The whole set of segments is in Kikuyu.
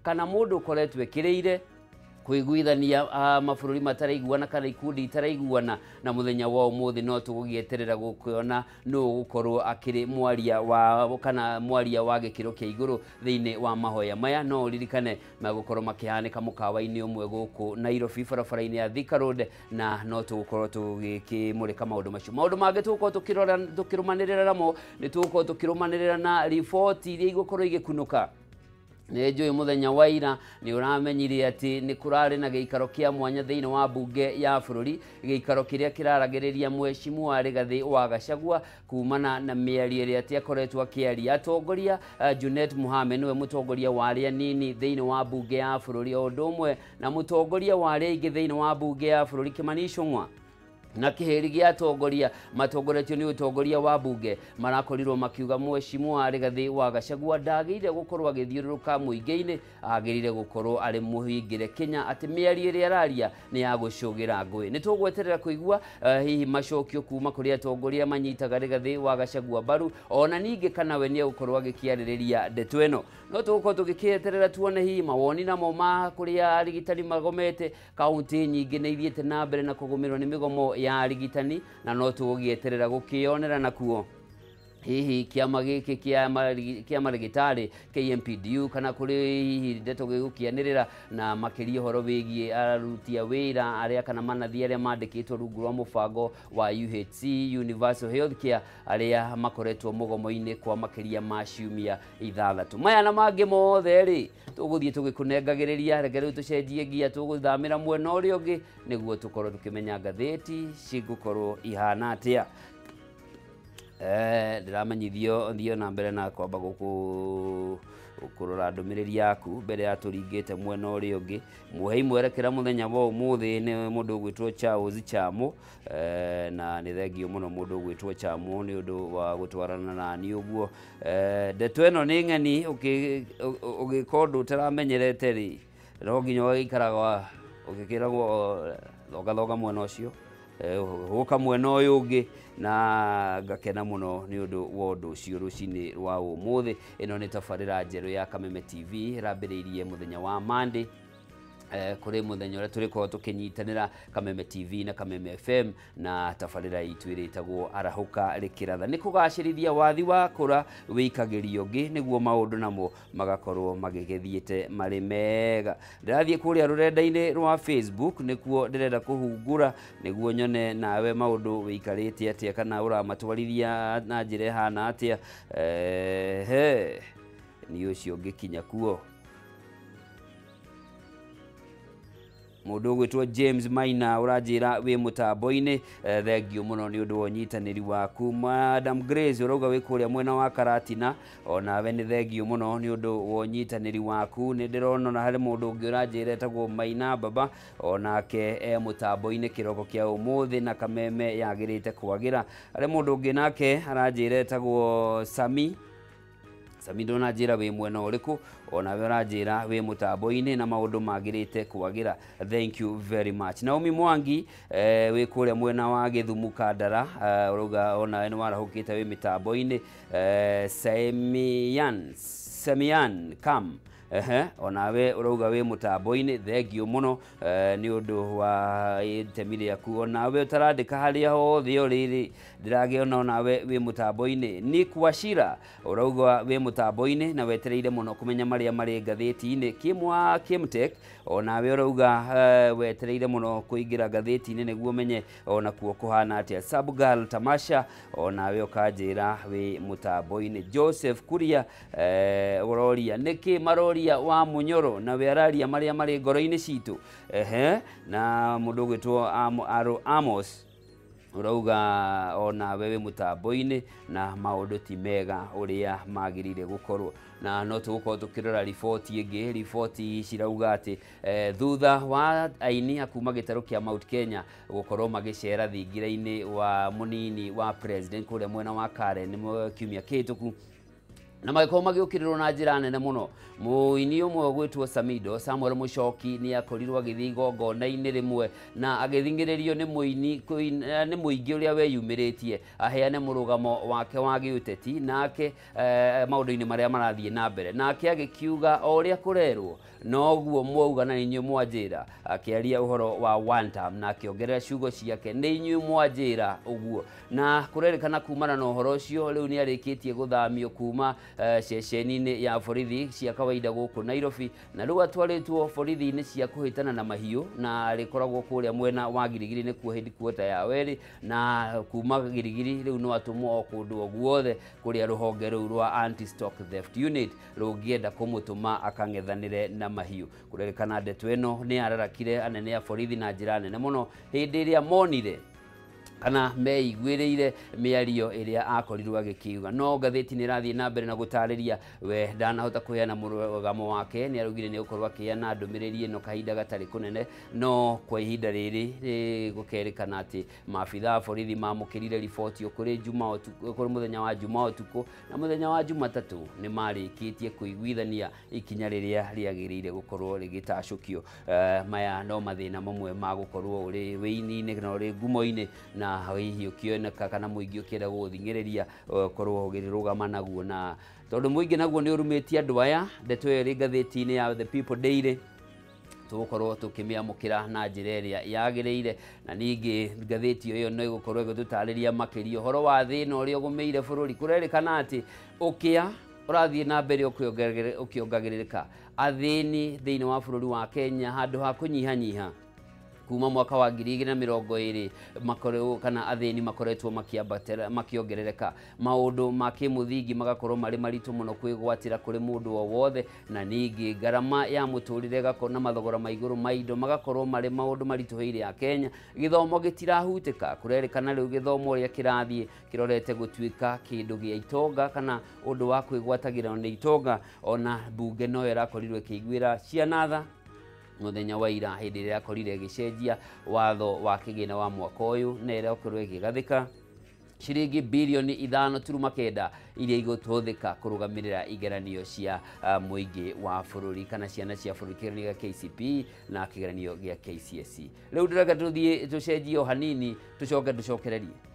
Kana mũndũ ũkoretwo ekĩrĩire kũiguithania mabũrũri mataraiguana kana ikundi itaraiguana. Na mũthenya wa ũmũthĩ no tũgũgĩeterera gũkĩona nũ ũgũkorwo akĩrĩ mwaria wa kana mwaria wa gĩkĩro kĩa igũrũ thĩinĩ wa mahoya maya. No ũririkane megũkorwo makĩhanĩka mũkawa-inĩ ũmwe gũkũ Nairobi, barabara-inĩ ya Thika Road, na no tũgũkorwo tũgĩkĩmũrĩka maũndũ macio. Maũndũ mangĩ tũgũkorwo tũkĩrora tũkĩrũmanĩrĩra namo, nĩ tũgũkorwo tũkĩrũmanĩrĩra na riboti iria igũkorwo igĩkunũka. Nĩ njũĩ mũthenya wa ira nĩ ũramenyire atĩ nĩ kũrarĩ na gĩikaro kĩa mwanya thĩinĩ wa mbunge ya bũrũri, gĩikaro kĩrĩa kĩraragĩrĩria mheshimiwa Rigathĩ wa Gachagua kumana na mĩario ĩrĩa atĩ akoretwo akĩaria. Atongoria Junet Mohamed nĩwe mũtongoria wa arĩa nini thĩinĩ wa mbunge ya bũrũri, o ũndũ ũmwe na mũtongoria wa arĩa aingĩ thĩinĩ wa mbunge ya bũrũri Kimani Ichung'wa, na kĩhĩri gĩa atongoria matongoretio nĩ ũtongoria wa mbunge marakorirwo makiuga mheshimiwa Rigathĩ wa Gachagua ndagĩrĩire gũkorwo agĩthiũrũrũka mũingĩ-inĩ, agĩrĩire gũkorwo arĩ mũhingĩre Kenya, atĩ mĩario ĩrĩa araria nĩ ya gũcũgĩra ngũĩ. Nĩ tũgweterera kũigua hihi macokio kuma kũrĩ atongoria manyitaga Rigathĩ wa Gachagua mbaru, ona ningĩ kana we nĩ egũkorwo agĩkĩarĩrĩria ndeto ĩno. No tũgũkorwo tũgĩkĩeterera tuone hihi mawoni namo ma kũrĩa arigitani magomete. Kaunti nyingĩ nĩ ithiĩte na mbere na kũgũmĩrwo nĩ mĩgomo ya arigitani, na no tũgũgĩeterera gũkĩonera nakuo hihi kĩama gĩkĩ kĩa marĩgĩtarĩ KMPDU kana kũrĩ hihi ndeto gĩgũkĩanĩrĩra na makĩria ũhoro wĩgiĩ aruti a wĩra arĩa kana manathi arĩa mandĩkĩtwo rungu rwa mũbango wa UHC, Universal Health Care, arĩa makoretwo mũgomo-inĩ kwa makĩria ma ciumia 6. Maya na mangĩ mothe rĩ, tũgũthiĩ tũgĩkũnengagĩrĩria. Reke rĩu tũcenjie ngia, tũgũthamĩra mwena ũrĩa ũngĩ nĩguo tũkorwo tũkĩmenya ngathĩti cigũkorwo ihana atĩa. Ndĩramenyithio thiĩ na mbere na kwamba gũkũ kũrora ndũmĩrĩri yaku mbere ya tũringĩte mwena ũrĩa ũngĩ. Mũhei mwerekera mũthenya wa ũmũthĩ nĩ mũndũ ũgwĩtwo Charles Chamo, na nĩ thengio mũno mũndũ ũgwĩtwo Chamo nĩ ũndũ wa gũtwarana na niĩ ũguo. Ndeto ĩno nĩ ng'eni, ũgĩka ũndũ ũtaramenyerete rĩ, no nginya ũgagĩikaraga ũgĩkĩragwo thonga thonga mwena ũcio, gũka mwena ũyũ ũngĩ, na ngakena mũno nĩ ũndũ wa ũndũ ũcio rũcinĩ rwa ũmũthĩ. Ĩno nĩ tabarĩra njerũ ya Kameme TV ĩrambĩrĩirie mũthenya wa Monday, kũrĩ mũthenya ũrĩa tũrĩkorwo tũkĩnyitanĩra Kameme TV na Kameme FM na tabarĩra itũ ĩrĩtagwo Arahũka Rĩkĩratha. Nĩ kũgacĩrithia wathi wa kũra wĩikagĩrio ũngĩ nĩguo maũndũ namo magakorwo magĩgĩthiĩte marĩ mega. Ndĩrathiĩ kũrĩa rũrenda-inĩ rwa Facebook nĩkuo ndĩrenda kũhungura nĩguo nyone nawe maũndũ wĩikarĩte atĩa kana ũramatwarithia na njĩra ĩhana atĩa. He niĩ ũcio ngĩkinya kuo. Mũndũ ũgwĩtwo James Maina ũranjĩra wĩ mũtambo-inĩ, thengio mũno nĩ ũndũ wa ũnyitanĩri waku. Madam Grace ũrauga wĩ kũrĩa mwena wa Karatina, onawe nĩ thengio mũno nĩ ũndũ wa ũnyitanĩri waku. Nĩ ndĩrona ona harĩ mũndũ ũngĩ ũranjĩra etagwo Maina Baba, onake e mũtambo-inĩ kĩroko kĩa ũmũthĩ na Kameme yagĩrĩte kwagĩra. Harĩ mũndũ ũngĩ nake aranjĩra etagwo Sami. Sami ndũnanjĩra wĩ mwena ũrĩkũ, onawe ũranjĩra wĩ mũtambo-inĩ na maũndũ magĩrĩte kwagĩra. Thank you very much. Naomi Mwangi, wĩ kũrĩa mwena wa Gĩthumu Kandara, ũrauga onawe nĩ warahũkĩte wĩ mĩtambo-inĩ. Semian Kam, ehe, onawe ũrauga wĩ mũtambo-inĩ, thengio mũno nĩ ũndũ wa itemi rĩaku. Onawe ũtarandĩka harĩa hothe ũrĩ rĩ, ndĩrakĩona onawe wĩ mũtambo-inĩ. Nick Wachira ũrauga wĩ mũtambo-inĩ na wetereire mũno kũmenya marĩa marĩ ngathĩti-inĩ. Kimwa Kimtech onawe ũrauga wetereire mũno kũingĩra ngathĩti-inĩ nĩguo ũmenye onakuo kũhana atĩa. Subgirl Tamasha onawe ũkanjĩra wĩ mũtambo-inĩ. Joseph Kuria, ũroria nĩkĩ maroria wa Munyoro na we araria marĩa marĩ ngoro-inĩ citũ. Ehe, na mũndũ ũgwĩtwo Aro Amos ũrauga onawe wĩ mũtambo-inĩ na maũndũ ti mega ũrĩa magĩrĩire gũkorwo. Na no tũgũkorwo tũkĩrora riboti ĩngĩ. Riboti cirauga atĩ thutha wa aini a kuma gĩtarũ kĩa Mount Kenya gũkorwo magĩcera thingira-inĩ wa mũnini wa president kũrĩa mwena wa Karen kiumia kĩhĩtũku, Na magĩkorwo magĩũkĩrĩrwo na njĩra nene mũno. Mũini ũmwe ũgwĩtwo Samido Samuel Mũchoki nĩ akorirwo agĩthiĩ igongona-inĩ rĩmwe na agĩthing'ĩrĩrio nĩ mũini nĩ mũingĩ ũrĩa weyumĩrĩtie aheane mũrũgamo wake wa gĩũteti nake maũndũ-inĩ marĩa marathiĩ na mbere, nake agĩkiuga o ũrĩa kũrerwo noguo mwauga na inyuĩ mwanjĩra, akĩaria ũhoro wa one term na akĩongerera ciugo ciake nĩ inyuĩ mwanjĩra ũguo. Na kũrerĩkana kumana na ũhoro ũcio rĩu nĩ arĩkĩtie gũthamio kuma ceceni-inĩ ya borithi cia kawaida gũkũ Nairobi, na rĩu atwarĩtwo borithi-inĩ cia kũhĩtana na mahiũ na rĩkoragwo kũrĩa mwena wa Girigiri nĩkuo headquarter ya werĩ, na kuma Girigiri rĩu no atũmwo o kũndũ o guothe kũrĩa rũhonge rũu rwa anti stock theft unit rũngĩenda kũmũtũma akang'ethanĩre na mahiũ. Kũrerĩkana ndeto ĩno nĩ yararakire anene a borithi na njĩra nene mũno hĩndĩ ĩrĩa monire kana meiguĩrĩire mĩario ĩrĩa akorirwo agĩkiuga. No ngathĩti nĩ ĩrathiĩ na mbere na gũtarĩria we ndanahota kũheana mũrũgamo wake, nĩ araugire nĩ gũkorwo akĩheana ndũmĩrĩri ĩno kahinda gatarĩ kũnene, no kwa ihinda rĩrĩ gũkerĩkana atĩ maabitha a borithi mamũkĩrire riboti kũrĩ Juma ũtukũ, kũrĩ mũthenya wa Juma ũtukũ na mũthenya wa Jumatatũ nĩ marĩkĩtie kũiguithania ikinya rĩrĩa rĩagĩrĩire gũkorwo rĩgĩtacũkio. Maya no mathĩna mamwe ma gũkorwo ũrĩ wĩini-inĩ na ũrĩ ngumo-inĩ na hihi ũkĩoneka kana mũingĩ ũkĩenda gũgũthing'ĩrĩria ũkorwo ũgĩrũgama naguo, na tondũ mũingĩ naguo nĩ ũrumĩtie andũ aya. Ndeto ĩyo ĩrĩ ngathĩti-inĩ ya The People Daily, tũgũkorwo tũkĩmĩamũkĩra na njĩra ĩrĩa yagĩrĩire, na ningĩ ngathĩti ĩyo no ĩgũkorwo ĩgĩtũtarĩria makĩria ũhoro wa thĩna ũrĩa ũgũmĩire bũrũri. Kũrerĩkana atĩ ũkĩa ũrathiĩ na mbere ũkĩongagĩrĩrĩka, athĩni thĩinĩ wa bũrũri wa Kenya handũ ha kũnyihanyiha kuma mwaka wa 2020 makorwo kana athĩni makoretwo makĩambatĩra makĩongerereka, maũndũ ma kĩmũthingi magakorwo marĩ maritũ mũno kwĩgwatĩra kũrĩ mũndũ o wothe, na ningĩ ngarama ya mũtũrĩre ĩgakorwo na mathogora ma igũrũ ma indo magakorwo marĩ maũndũ maritũhĩire ya Kenya. Gĩthomo gĩtirahutĩka, kũrerĩkana rĩu gĩthomo ũrĩa kĩrathiĩ kĩrorete gũtuĩka kĩndũ gĩa itonga kana ũndũ wa kwĩgwatagĩra nĩ itonga. Ona mbunge no ĩrakorirwo ĩkĩiguĩra ciana tha mũthenya wa ira hĩndĩ ĩrĩa yakorire ĩgĩcenjia watho wa kĩgĩna wa mwaka ũyũ na ĩrakorwo ĩkĩgathĩka ciringi bilioni 5.9 iria igũtũthĩka kũrũgamĩrĩra igeranio cia mũingĩ wa bũrũri kana ciana cia bũrũri, kĩgeranio gĩa KCPE na kĩgeranio gĩa KCSE. Rĩu ndĩreka tũthiĩ tũcenjie o hanini tũcoke tũcokererie.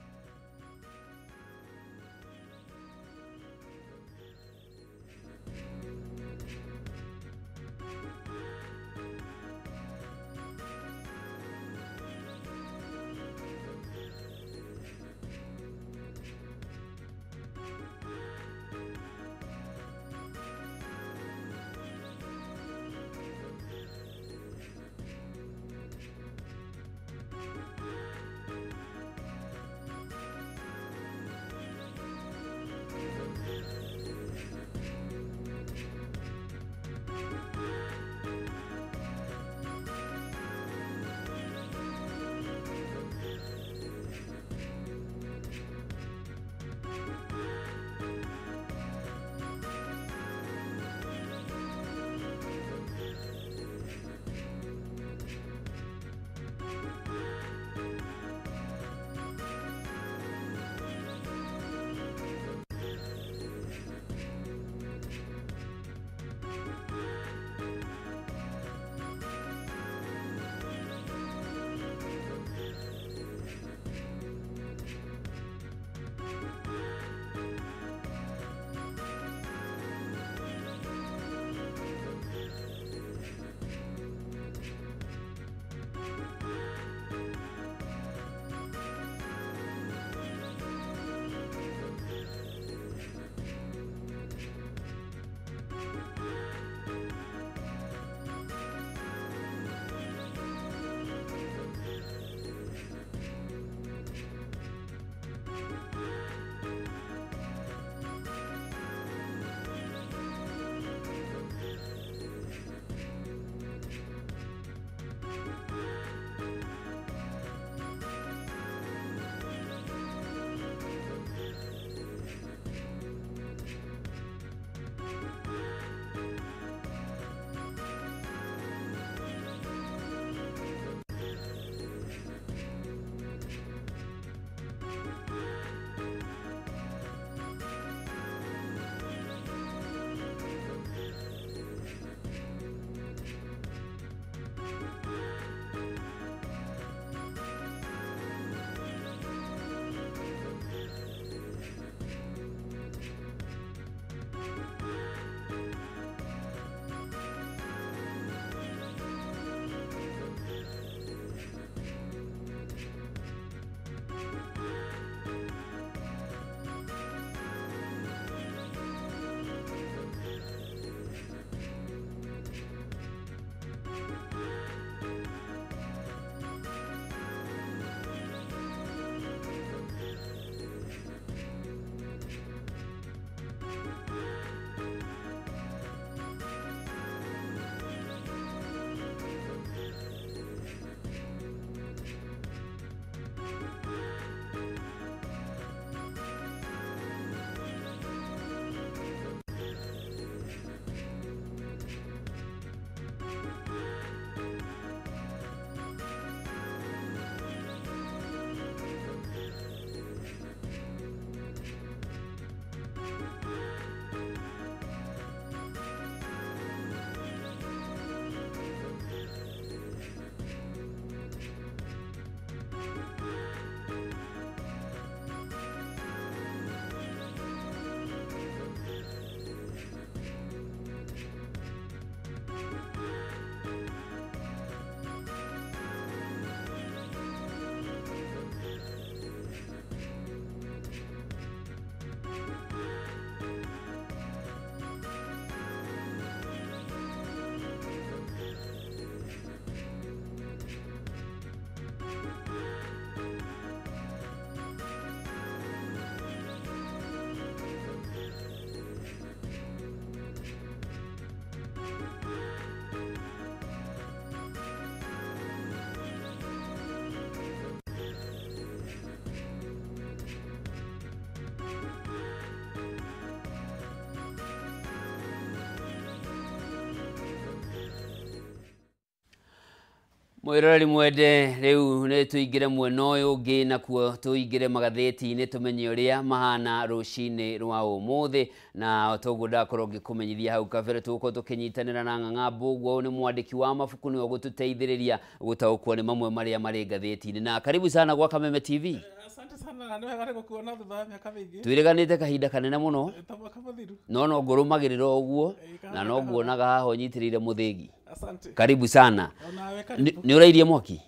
Mwiroreri mwende riu ni tuingire mwena uyu ungi nakuo tuingire magatheti-ini tumenye uria mahana rucini rwa umuthi na toguo ndakorwo ngikumenyithia hau kabere tugukorwo tukinyitanira na Ng'ang'a Mbũgua. Ũyũ nĩ mwandĩki wa mabuku nĩwe ũgũtũteithĩrĩria gũtaũkwo nĩ mamwe marĩa marĩ ngathĩti-inĩ. Na karibu sana gwa Kameme TV. Asante sana na nĩ wega nĩ gũkuona thutha wa mĩaka mĩingĩ. Twĩrĩganĩte kahinda kanene mũno. Ta mwaka mũthiru. No no ngũrũmagĩrĩra o ũguo na no nguonaga haha ũnyitĩrĩire mũthĩgi. Asante. Karibu sana. Onawe karibu. Nĩ ũrairie mwaki?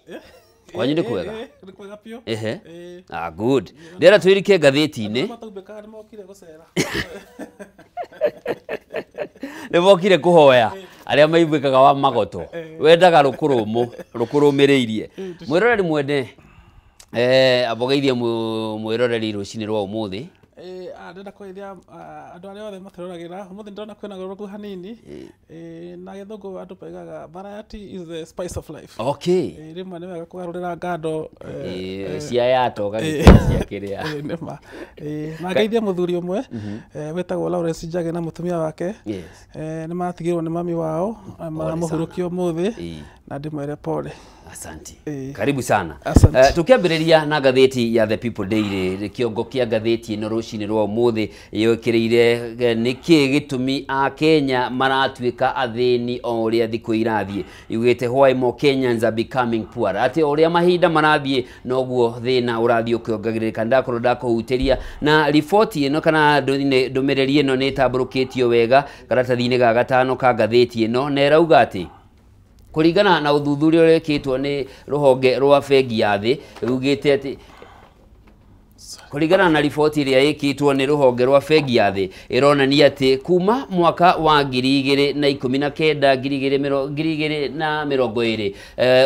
Kwanyu nĩ kwega? Nĩ kwega biũ. Ehe. Ah, good. Ndĩrenda twĩrike ngathĩti-inĩ. Mataubĩkaga nĩ mokire gũcera. Nĩ mokire kũhoya arĩa maiguĩkaga wa magoto wendaga rũkũrũmũ rũkũrũmĩrĩirie. Mwĩroreri mwende, ambogeithie mwĩroreri rũcinĩ rwa ũmũthĩ. Ndĩrenda kũgeithia andũ arĩa othe matũroragĩra. Ũmũthĩ ndĩrona kwĩna ũgarũrũku hanini. Na gĩthũngũ andũ maugaga variety is the spice of life. Okay. Rĩmwe nĩ wega kũgarũrĩra ngando. Cia yato ũgagĩkĩra cia kĩrĩa. Nĩ ma. Na ngeithie mũthuri ũmwe wĩtagwo Lawrence Njage na mũtumia wake. Nĩ matigirwo nĩ mami wao maramũhurũkia ũmũthĩ na ndĩmwĩre pole. Asante. Karibu sana. Asante. Tukiambĩrĩria na ngathĩti ya The People Daily, kĩongo kĩa ngathĩti ĩno rũcinĩ rwa ũmũthĩ yũkĩrĩire nĩkĩ gĩtũmi a Kenya maratuĩka athĩni o ũrĩa thikũ irathiĩ. Yugĩte why more Kenyans are becoming poor. Atĩ o ũrĩa mahinda marathiĩ noguo thĩna ũrathiĩ ũkĩongagĩrĩrĩka. Ndakorwo ndakũhutĩria na riboti ĩno kana ndũmĩrĩri ĩno nĩ ĩtambũrũkĩtio wega karatathi-inĩ ga gatano ka ngathĩti ĩno na ĩrauga atĩ kũringana na ũthuthuria ũrĩa wĩkĩtwo nĩ rũhonge rwa bengi ya thĩ rugĩte atĩ kũringana na riboti ĩrĩa ĩkĩtwo nĩ rũhonge rwa bengi ya thĩ ĩronania atĩ kuma mwaka wa 2019 2020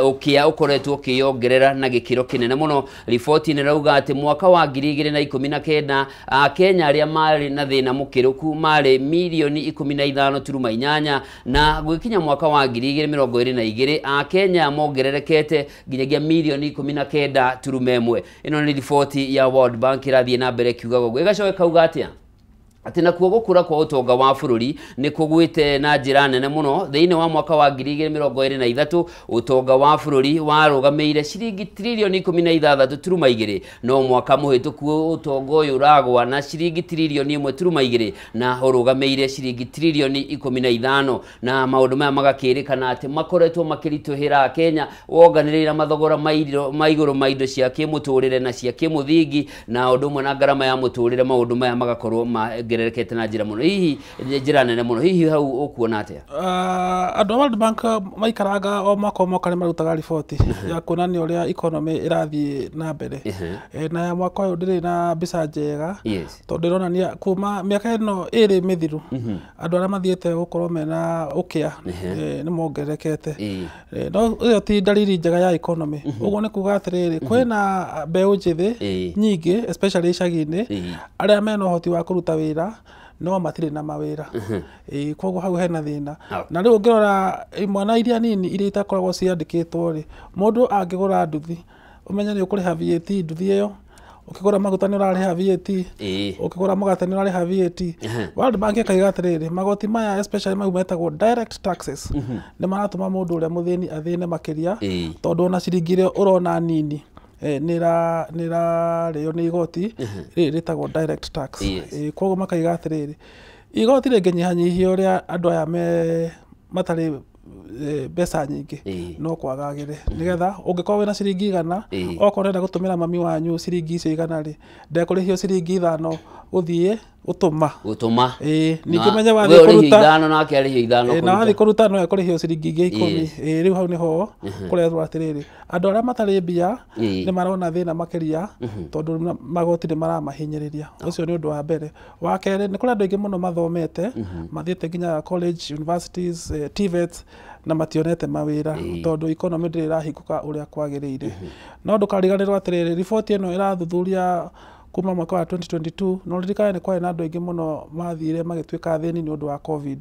ũkĩa ũkoretwo ũkĩyongerera na gĩkĩro kĩnene mũno. Riboti ĩno ĩrauga atĩ mwaka wa 2019 Akenya arĩa marĩ na thĩna mũkĩrũku marĩ mirioni 15.8 na gwĩkinya mwaka wa 2022 Akenya mongererekete nginyagia mirioni 19.1. Ĩno nĩ riboti ya World Bank ĩrathiĩ na mbere kiugaga ũguo. Ĩgacoka ĩkauga atĩa? Atĩ nakuo gũkũra kwa ũtonga wa bũrũri nĩ kũgwĩte na njĩra nene mũno. Thĩinĩ wa mwaka wa 2023 ũtonga wa bũrũri warũgamĩire ciringi tririoni 16.2 no mwaka mũhĩtũku ũtonga ũyũ ũragwa na ciringi tririoni 1.2 na ũrũgamĩire ciringi tririoni 15 na maũndũ maya magakĩrĩkana atĩ makoretwo makĩritũhĩra Kenya wonganĩrĩire mathogora ma igũrũ ma indo cia kĩmũtũrĩre na cia kĩmũthingi na ũndũ ũmwe na ngarama ya mũtũrĩre. Maũndũ maya magakorwo mongererekete na njĩra mũno, hihi njĩra nene mũno. Hihi hau ũkuona atĩa? Andũ a World Bank maikaraga o mwaka nĩ marutaga riboti ya kuonania ũrĩa economy ĩrathiĩ na mbere. Na ya mwaka ũyũ ndĩrĩ na mbica njega tondũ ĩronania kuma mĩaka ĩno ĩrĩ mĩthiru andũ arĩa mathiĩte gũkorwo mena ũkĩa nĩ mongererekete. No ĩyo ti dalili njega ya economy. Ũguo nĩ kuga atĩrĩrĩ, kwĩna mbeũ njĩthĩ nyingĩ especially icagi-inĩ arĩa mena ũhoti wa kũruta wĩra no matirĩ na mawĩra. Koguo hau hena thĩna. Na rĩu ũngĩrora imwana iria nini iria itakoragwo ciandĩkĩtwo rĩ, mũndũ angĩgũra nduthi ũmenye nĩ ũkũrĩha VAT nduthi ĩyo, ũkĩgũra maguta nĩ ũrarĩha VAT, ũkĩgũra mũgate nĩ ũrarĩha VAT. World Bank ĩkaiga atĩrĩrĩ, magoti maya especially mau metagwo direct taxes nĩ maratũma mũndũ ũrĩa mũthĩni athĩne makĩria tondũ ona ciringi ĩrĩa ũrona nini nĩ ĩrarĩo nĩ igoti rĩrĩ rĩtagwo direct tax. Koguo makaiga atĩrĩrĩ, igoti rĩngĩnyihanyihio ũrĩa andũ aya me matarĩ mbeca nyingĩ no kwagagĩre nĩgetha ũngĩkorwo wĩna ciringi 100 okorwo ũrenda gũtũmĩra mami wanyu ciringi icio 100 rĩ, ndekũrĩhio ciringi 5 gũthiĩ gũtũma. Ningĩ menye wathiĩ kũruta nake arĩhio 5 na wathiĩ kũruta no ekũrĩhio ciringi ingĩ 10. Rĩu hau nĩho kũrerwo atĩrĩrĩ, andũ arĩa matarĩ mbia nĩ marona thĩna makĩria tondũ magoti nĩ maramahinyĩrĩria. Ũcio nĩ ũndũ wa mbere. Wa kerĩ, nĩ kũrĩ andũ aingĩ mũno mathomete mathiĩte nginya college, universities, TVETs na mationete mawĩra tondũ economy ndĩrĩ ĩrahingũka ũrĩa kwagĩrĩire. No ndũkariganĩrwo atĩrĩrĩ, riboti ĩno ĩrathuthuria kuma mwaka wa 2022 no ririkane nĩ kwarĩ na andũ aingĩ mũno mathire magĩtuĩka athĩni nĩ ũndũ wa COVID.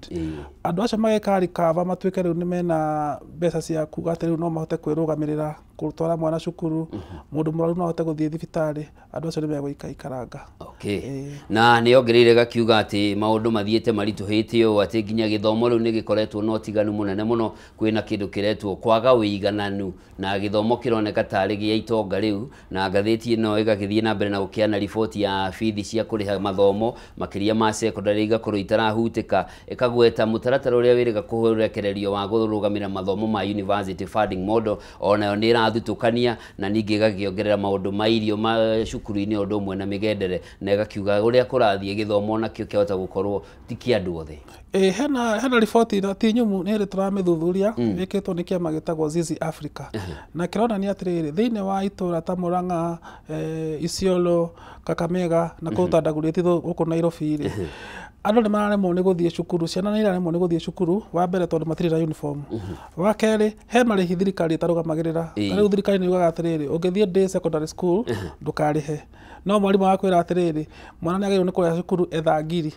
Andũ acio magĩka recover matuĩke rĩu nĩ mena mbeca cia kuga atĩ rĩu no mahote kwĩrũgamĩrĩra gũtwara mwana cukuru, mũndũ mũrwaru no ahote gũthiĩ thibitarĩ, andũ acio nĩ megũikaikaranga. Okay. Na nĩ ongereire gakiuga atĩ maũndũ mathiĩte maritũhĩte ũũ atĩ nginya gĩthomo rĩu nĩ gĩkoretwo na ũtiganu mũnene mũno, kwĩna kĩndũ kĩretwo kwaga ũigananu na gĩthomo kĩroneka tarĩ gĩa itonga rĩu, na ngathĩti ĩno ĩgagĩthiĩ na mbere na gũkĩana riboti ya bithi cia kũrĩha mathomo makĩria ma secondary igakorwo itarahutĩka, ĩkagweta mũtaratara ũrĩa wĩrĩga kũrekererio wa kũrũgamĩrĩra mathomo ma university funding model onayo nĩ ĩrathutũkania, na ningĩ ĩgakĩongerera maũndũ ma irio ma cukuru-inĩ ũndũ ũmwe na mĩgendere, na ĩgakiuga ũrĩa kũrathiĩ gĩthomo nakĩo kĩahota gũkorwo ti kĩa andũ othe. Hena riboti na ti nyumu nĩ ĩrĩ tũramĩthuthuria ĩkĩtwo nĩ kĩama gĩtagwo Zizi Africa, na kĩronania atĩrĩrĩ thĩinĩ wa itũra ta Murang'a, Isiolo, Kakamega na kũu Tandagũrĩti gũkũ Nairobi rĩ, andũ nĩ mararemwo nĩ gũthiĩ cukuru, ciana nĩ iraremwo nĩ gũthiĩ cukuru, wa mbere tondũ matirĩ na uniform, wa kerĩ he marĩhi thirikari ĩtarũgamagĩrĩra. Rĩu thirikari nĩ yugaga atĩrĩrĩ, ũngĩthiĩ day secondary school ndũkarĩhe, no mwarimũ akwĩra atĩrĩrĩ, mwana nĩ agĩrĩirwo nĩ kũrĩa cukuru etha ngiri,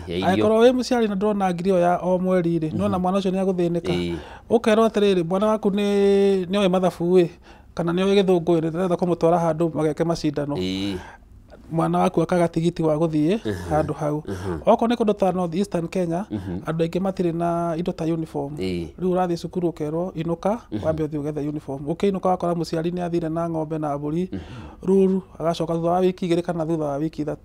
angĩkorwo wĩ mũciari na ndũrona ngiri ĩyo ya o mweri rĩ, nona mwana ũcio nĩ agũthĩnĩka. Ũkerwo atĩrĩrĩ, mwana waku nĩ oĩ mathabu ĩ, kana nĩ oĩ gĩthũngũ ĩ, ndĩrenda kũmũtwara handũ mageke macindano, mwana waku akaga tigiti wa gũthiĩ handũ hau. Okorwo nĩ kũndũ ta North Eastern Kenya, andũ aingĩ matirĩ na indo ta uniform, rĩu ũrathiĩ cukuru ũkerwo inũka wambe ũthiĩ ũgethe uniform, ũkĩinũka wakora mũciari nĩ athire na ng'ombe na mbũri rũru, agacoka thutha wa wiki 2 kana thutha wa wiki 3,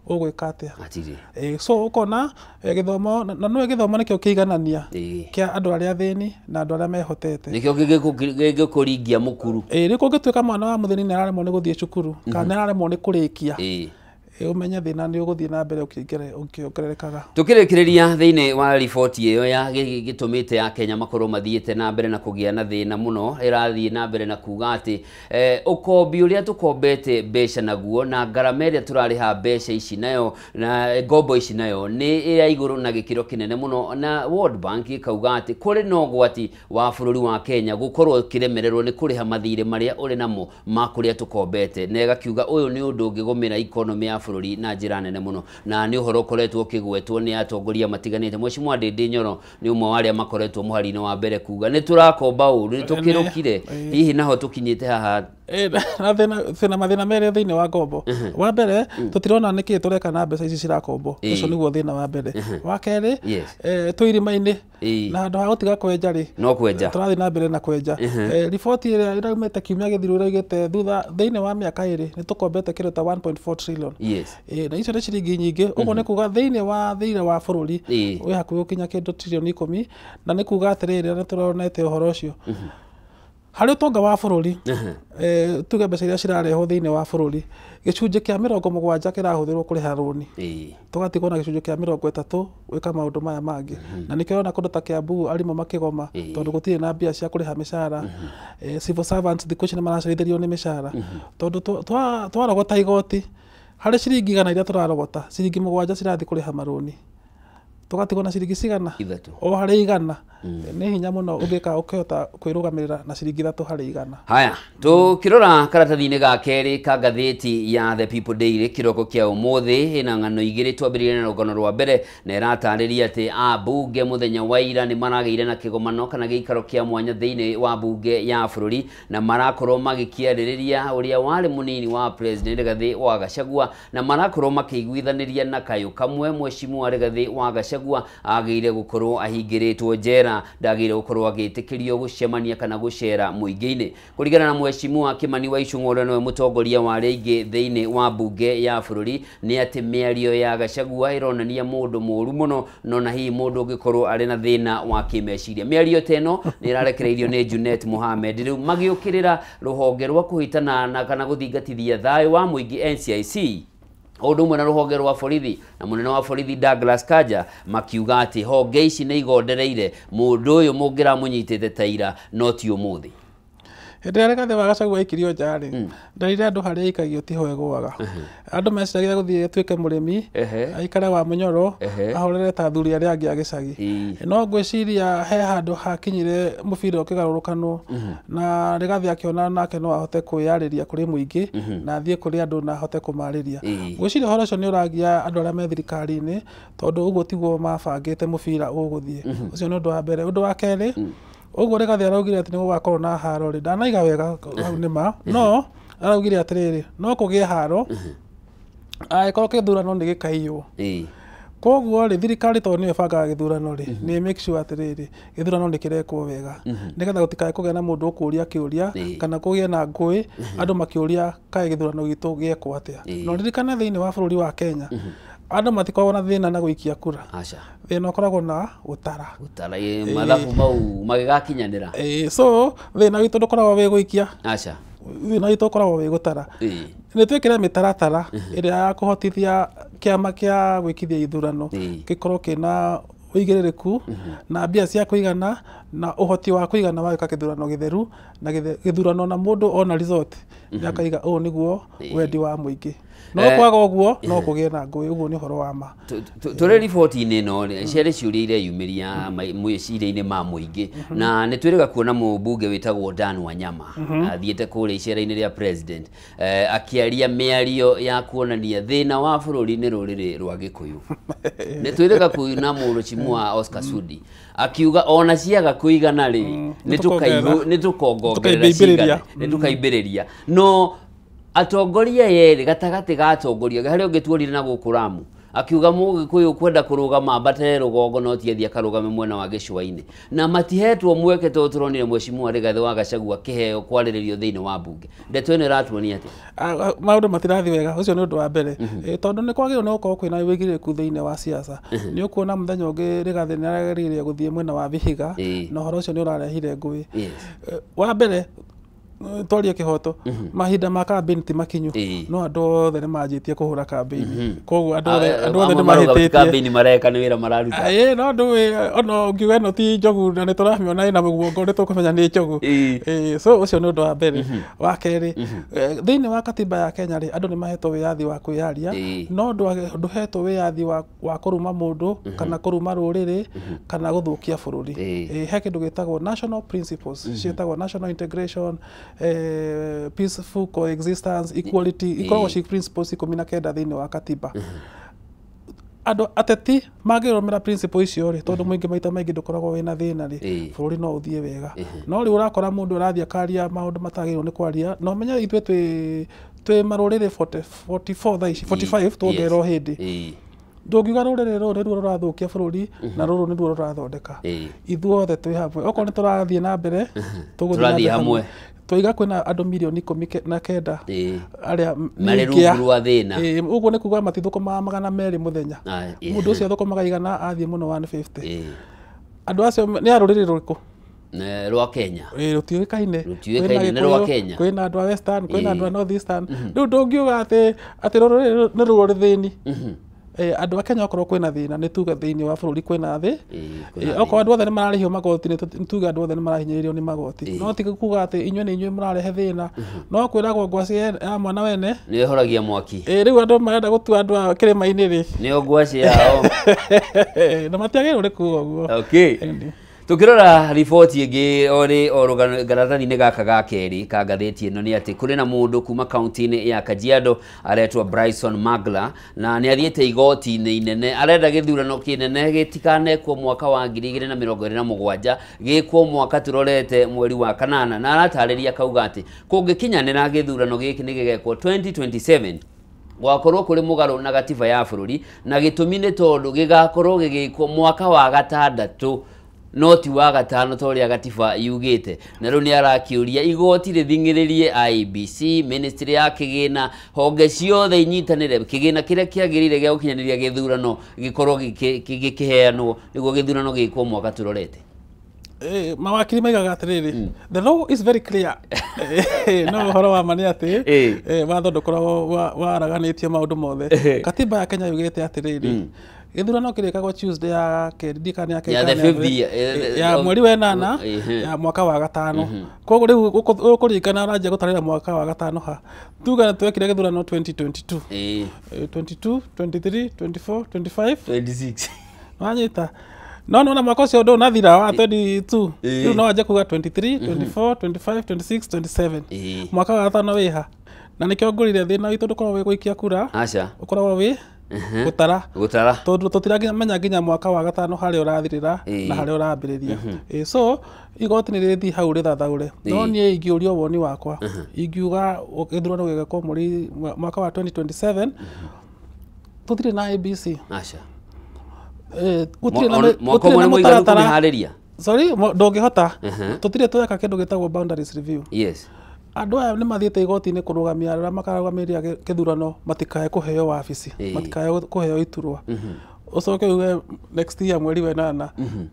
ũgwĩka atĩa? So ũkona gĩthomo, na nĩwe gĩthomo nĩkĩo kĩiganania kĩa andũ arĩa athĩni na andũ arĩa mehotete, nĩkĩo gĩgũkũringia mũkuru. Rĩu kũngĩtuĩka mwana wa mũthĩni nĩ araremwo nĩ gũthiĩ cukuru kana nĩ araremwo nĩ kũrĩkia, umenye thĩna nĩ ũgũthiĩ na mbere ũkĩongererekaga. Tukĩrĩkĩrĩria thĩinĩ wa riboti ĩyo ya gĩtũmĩte ya Kenya makorwo mathiĩte na mbere na kũgĩa na thĩna mũno, ĩrathiĩ na mbere na kuga atĩ ũkombi ũrĩa tũkombete mbeca naguo na ngarama ĩrĩa tũrarĩha mbeca ici nayo na ngombo ici nayo nĩ ĩrĩa igũrũ na gĩkĩro kĩnene mũno, na World Bank ĩkauga atĩ kũrĩ na ũgwati wa bũrũri wa Kenya gũkorwo ũkĩremererwo nĩ kũrĩha mathirĩ marĩa ũrĩ namo ma kũrĩa tũkombete, na ĩgakiuga ũyũ nĩ ũndũ ũngĩgũmĩra economy ya bũrũri na njĩra nene mũno, na nĩ ũhoro ũkoretwo ũkĩgwetwo nĩ atongoria matiganĩte. Mheshimiwa Ndindi Nyoro nĩ ũmwe wa arĩa makoretwo mũhari-inĩ wa mbere kuga nĩ tũrakomba ũru, nĩ tũkĩrũkire, hihi naho tũkinyĩte haha na thĩna mathĩna merĩ thĩinĩ wa ngombo. Wa mbere tũtirona nĩkĩ tũreka na mbeca ici cirakombwo, ũcio nĩguo thĩna wa mbere. Wa kerĩ twĩ irima-inĩ na handũ ha gũtiga kwenja rĩ, no kwenja tũrathiĩ na mbere na kwenja. Riboti ĩrĩa ĩraumĩte kiumia gĩthiru ĩraugĩte thutha thĩinĩ wa mĩaka 2 nĩ tũkombete kĩndũ ta 1.4 trillion. Na icio nĩ ciringi nyingĩ, ũguo nĩ kuga thĩinĩ wa thĩinĩ wa bũrũri wĩ hakuhĩ gũkinya kĩndũ trilioni 10, na nĩ kuga atĩrĩrĩ, nĩ tũronete ũhoro ũcio harĩ ũtonga wa bũrũri. Tuge mbeca iria cirarehwo thĩinĩ wa bũrũri, gĩcunjĩ kĩa 70 kĩrahũthĩrwo kũrĩha rũni, tũgatigwo na gĩcunjĩ kĩa 30 gwĩka maũndũ maya mangĩ. Na nĩkĩo ũrona kũndũ ta Kiambu arimũ makĩgoma tondũ gũtirĩ na mbia cia kũrĩha mĩcara. Civil servants thikũ ici nĩ maracerithĩrio nĩ mĩcara tondũ twarogota igoti harĩ ciringi 100 iria tũrarogota, ciringi 7 cirathiĩ kũrĩha marũni, tũgatigwo na ciringi cigana o harĩ 100. Nĩ hinya mũno ũngĩka ũkĩhota kwĩrũgamĩrĩra na ciringi 3 harĩ 100. Haya, tũkĩrora karatathi-inĩ ga kerĩ ka ngathĩti ya The People Daily kĩroko kĩa ũmũthĩ, ĩna ng'ano igĩrĩ. Twambĩrĩrie na rũgano rwa mbere na ĩratarĩria atĩ ambunge mũthenya wa ira nĩ maragĩire na kĩgomano kana gĩikaro kĩa mwanya thĩinĩ wa mbunge ya bũrũri, na marakorwo magĩkĩarĩrĩria ũrĩa warĩ mũnini wa President Rigathĩ wa Gachagua, na marakorwo makĩiguithanĩria na kayũ kamwe Mheshimiwa Rigathĩ wa Gachagua agĩire gũkorwo ahingĩrĩtwo njera, ndagĩire gũkorwo agĩtĩkĩrio gũcemania kana gũcera mũingĩ-inĩ. Kũringana na Mheshimiwa Kimani wa Ichung'wa ũrĩa nĩwe mũtongoria wa arĩa aingĩ thĩinĩ wa mbunge ya bũrũri, nĩ atĩ mĩario ya Gachagua ĩronania mũndũ mũũru mũno, no na hihi mũndũ ũngĩkorwo arĩ na thĩna wa kĩmeciria. Mĩario ta ĩno nĩ ĩrarekereirio nĩ Junet Mohamed rĩu magĩũkĩrĩra rũhonge rwa kũhĩtana na kana gũthingatithia thayũ wa mũingĩ NCIC, ũndũ ũmwe na rũhonge rwa borithi na mũnene wa borithi Douglas Kanja, makiuga atĩ honge ici nĩ igondereire mũndũ ũyũ mũngĩramũnyitĩte ta ira no ti ũmũthĩ. Hĩndĩ ĩrĩa Rigathĩ wa Gachagua aikirio nja rĩ, ndarire andũ harĩa aikagio tiho egũaga. Andũ meciragia gũthiĩ atuĩke mũrĩmi, aikare wa mũnyoro, ahorere ta athuri arĩa angĩ a gĩcagi. No ngwĩciria he handũ hakinyire mũbira ũkĩgarũrũkanwo, na Rigathĩ akĩona nake no ahote kwĩyarĩria kũrĩ mũingĩ na athiĩ kũrĩ andũ na ahote kũmarĩria. Ngwĩciria ũhoro ũcio nĩ ũragia andũ arĩa me thirikari-inĩ, tondũ ũguo tiguo mabangĩte mũbira ũgũthiĩ. Ũcio nĩ ũndũ wa mbere. Ũndũ wa kerĩ, Ũguo Rigathĩ araugire atĩ nĩ gũgakorwo na haro rĩ, ndanaiga wega hau nĩ ma, no araugire atĩrĩrĩ, no kũgĩe haro angĩkorwo gĩthurano nĩ gĩkaiywo. Koguo rĩ, thirikari tondũ nĩyo ĩbangaga gĩthurano rĩ, nĩ make sure atĩrĩrĩ, gĩthurano nĩ kĩrekwo wega, nĩgetha gũtikae kũgĩa na mũndũ ũkũria kĩũria kana kũgĩe na ngũĩ andũ makĩũria kaĩ gĩthurano gitũ gĩekwo atĩa. No ririkane thĩinĩ wa bũrũri wa Kenya andũ matikoragwo na thĩna na gũikia kura, thĩna ũkoragwo na gũtara. Gũtara mathabu mau magĩgakinyanĩra. So thĩna witũ ndũkoragwo wĩ gũikia, thĩna witũ ũkoragwo wĩ gũtara. Nĩ twĩkĩre mĩtaratara ĩrĩa ya kũhotithia kĩama kĩa gwĩkithia ithurano gĩkorwo kĩna ũigĩrĩrĩku na mbia cia kũigana na ũhoti wa kũigana wa gwĩka gĩthurano gĩtheru na gĩthurano na mũndũ ona result nĩakaiga ũũ nĩguo wendi wa mũingĩ. No kwaga ũguo no kũgĩe na ngũĩ, ũguo nĩ ũhoro wa ma. Tũrĩ riboti-inĩ ĩno rĩ, ciarĩ ciũria ireyumĩria meciria-inĩ ma mũingĩ, na nĩ twĩrĩga kuona mũmbunge wĩtagwo Dan Wanyama athiĩte kũrĩa icera-inĩ rĩa president, akĩaria mĩario ya kuonania thĩna wa bũrũri nĩ rũrĩrĩ rwa Gĩkũyũ. Nĩ twĩrĩga kuona mũrũcimu wa Oscar Sudi akiuga ona ciaga kũigana rĩ, nĩ tũkongongerera cigana, nĩ tũkaimbĩrĩria. No atongoria yerĩ gatagatĩ ga atongoria harĩa ũngĩ tuorire na gũkũ Lamu akiuga mũgĩkũyũ kwenda kũrũgama ambate rũgongo no ti athiĩ akarũgame mwena wa gĩcũa-inĩ, na matihetwo mweke tondũ tũronire Mheshimiwa Rigathĩ wa Gachagua akĩheo kwarĩrĩrio thĩinĩ wa mbunge. Ndeto ĩno ĩratuonia atĩa? Maũndũ matirathiĩ wega, ũcio nĩ ũndũ wa mbere, tondũ nĩ kwagĩrĩirwo nĩ gũkorwo kwĩna ũigĩrĩrĩku thĩinĩ wa siasa. Nĩ ũkuona mũthenya ũngĩ Rigathĩ nĩ arageririe gũthiĩ mwena wa Vihiga, na ũhoro ũcio nĩ ũrarehire ngũĩ. Wa mbere twarie kĩhoto, mahinda ma campaign ti makinyu, no andũ othe nĩ manjĩtie kũhũra campaign, koguo andũ othe nĩ mahĩtĩtie campaign mareka nĩ wĩra mararuta. No ndũĩ ona ũngiuga ĩno ti njogu na nĩ tũramĩona ĩna mũguongo nĩ tũkũmenya nĩ njogu. So ũcio nĩ ũndũ wa mbere. Wa kerĩ, thĩinĩ wa katiba ya Kenya rĩ, andũ nĩ mahetwo wĩyathi wa kwĩyaria, no ndũhetwo wĩyathi wa kũruma mũndũ kana kũruma rũrĩrĩ kana gũthũkia bũrũri. He kĩndũ gĩtagwo national principles, ciĩtagwo national integration, peaceful coexistence, equality, ikoragwo ci principles 19 thĩinĩ wa katiba. Andũ ateti mangĩrũmĩra principle icio rĩ, tondũ mũingĩ maita maingĩ ndũkoragwo wĩna thĩna rĩ, bũrũri no ũthiĩ wega. No rĩu ũrakora mũndũ ũrathiĩ akaria maũndũ matagĩrĩirwo nĩ kwaria, na ũmenye ithuĩ twĩ marũrĩrĩ 44 thaa ici, 45 tuongererwo hĩndĩ. Ndũngiuga rũrĩrĩ rũrũ nĩruo rũrathũkia bũrũri na rũrũ nĩruo rũrathondeka. Ithuothe twĩ hamwe, okorwo nĩ tũrathiĩ na mbere tũgũthiĩ hamwe. Twaiga kwĩna andũ mirioni 19 arĩa marĩ rungu rwa thĩna. Ũguo nĩ kuga matithũkũmaga 200 mũthenya, mũndũ ũcio athũkũmaga 100 athiĩ mũno 150. Andũ acio nĩ a rũrĩrĩ rũrĩkũ? Rwa Kenya. Rũtiũĩkaine. Rũtiũĩkaine nĩ rwa Kenya. Kwĩna andũ a Western, kwĩna andũ a North Eastern. Rĩu ndũngiuga atĩ rũrĩrĩ nĩ ruo rũthĩni. Andũ a Kenya okorwo kwĩna thĩna nĩ tuge thĩinĩ wa bũrũri kwĩna thĩ, okorwo andũ othe nĩ mararĩhio magoti nĩ tuge andũ othe nĩ marahinyĩrĩrio nĩ magoti. No ti kuga atĩ inyuĩ nĩ inyuĩ mũrarehe thĩna, no kwĩragwo ngwacĩ ya mwana wene nĩ ĩhoragia mwaki. Rĩu andũ marenda gũtua andũ a kĩrĩma-inĩ rĩ, nĩo ngwacĩ yao na matiagĩrĩirwo nĩ kuga ũguo. Okay. Tukirora riboti ĩngĩ orĩ o karatathi-inĩ gaka ga kerĩ ka ngathĩti ĩno nĩ atĩ kũrĩ na mũndũ kuma kaunti-inĩ ya Kajiado aretwo Bryson Magla, na nĩ athiĩte igoti-inĩ inene, arenda gĩthurano kĩnene gĩtikanekwo mwaka wa 2027, gĩkwo mwaka tũrorete mweri wa kanana, na aratarĩria akauga atĩ kũngĩkinyanĩra gĩthurano gĩkĩ nĩ gĩgekwo 2027 gwakorwo kũrĩ mũgarũ na gatiba ya bũrũri, na gĩtũmi nĩ tondũ gĩgakorwo gĩgĩkwo mwaka wa gatandatũ no ti wa gatano ta ũrĩa gatiba yugĩte. Na rĩu nĩ arakĩũria igoti rĩthing'ĩrĩrie IEBC, ministry ya kĩgĩna, honge ciothe inyitanĩre kĩgĩna kĩrĩa kĩagĩrĩire gĩa gũkinyanĩria gĩthurano gĩkorwo gĩkĩheanwo nĩguo gĩthurano gĩkwo mwaka tũrorete. Mawakiri maigaga atĩrĩrĩ, the law is very clear. No ũhoro wa ma nĩ atĩ watho ndũkoragwo waraganĩtie maũndũ mothe. Katiba ya Kenya yugĩte atĩrĩrĩ, gĩthurano kĩrĩkagwo Tuesday ya kerĩ, ndikana ya kerĩ ya mweri wa ĩnana ya mwaka wa gatano. Koguo rĩu ũkũringana ũranjia gũtarĩra mwaka wa gatano ha, tuga twekire gĩthurano 2022, 22, 23, 24, 25, 26, wanyita. No nona mwaka ũcio ndũnathira wa 22, rĩu no wanjie kuga 23, 24, 25, 26, 27, mwaka wa gatano wĩha. Na nĩkĩo ngũrire thĩna witũ ndũkoragwo wĩ gũikia kura, ũkoragwo wĩ Gũtara. Gũtara. Tondũ tũtiramenya nginya mwaka wa gatano harĩa ũrathirĩra na harĩa ũrambĩrĩria. So igoti nĩ rĩthiĩ hau rĩthathaũre. No niĩ ingĩũrio woni wakwa, ingiuga gĩthurano gĩgekwo mweri mwaka wa 2027. Tũtirĩ na ABC. Aca. Gũtirĩ na Mwaka ũmwe nĩ mũiganu kũmĩharĩria? Sorry, ndũngĩhota. Tũtirĩ tweka kĩndũ gĩtagwo boundaries review. Yes. Andũ aya nĩ mathiĩte igoti-inĩ kũrũgamia arĩa makarũgamĩrĩra kĩthurano matikae kũheo wabici, matikae kũheo iturwa. Ũcoke uge next year mweri wa 8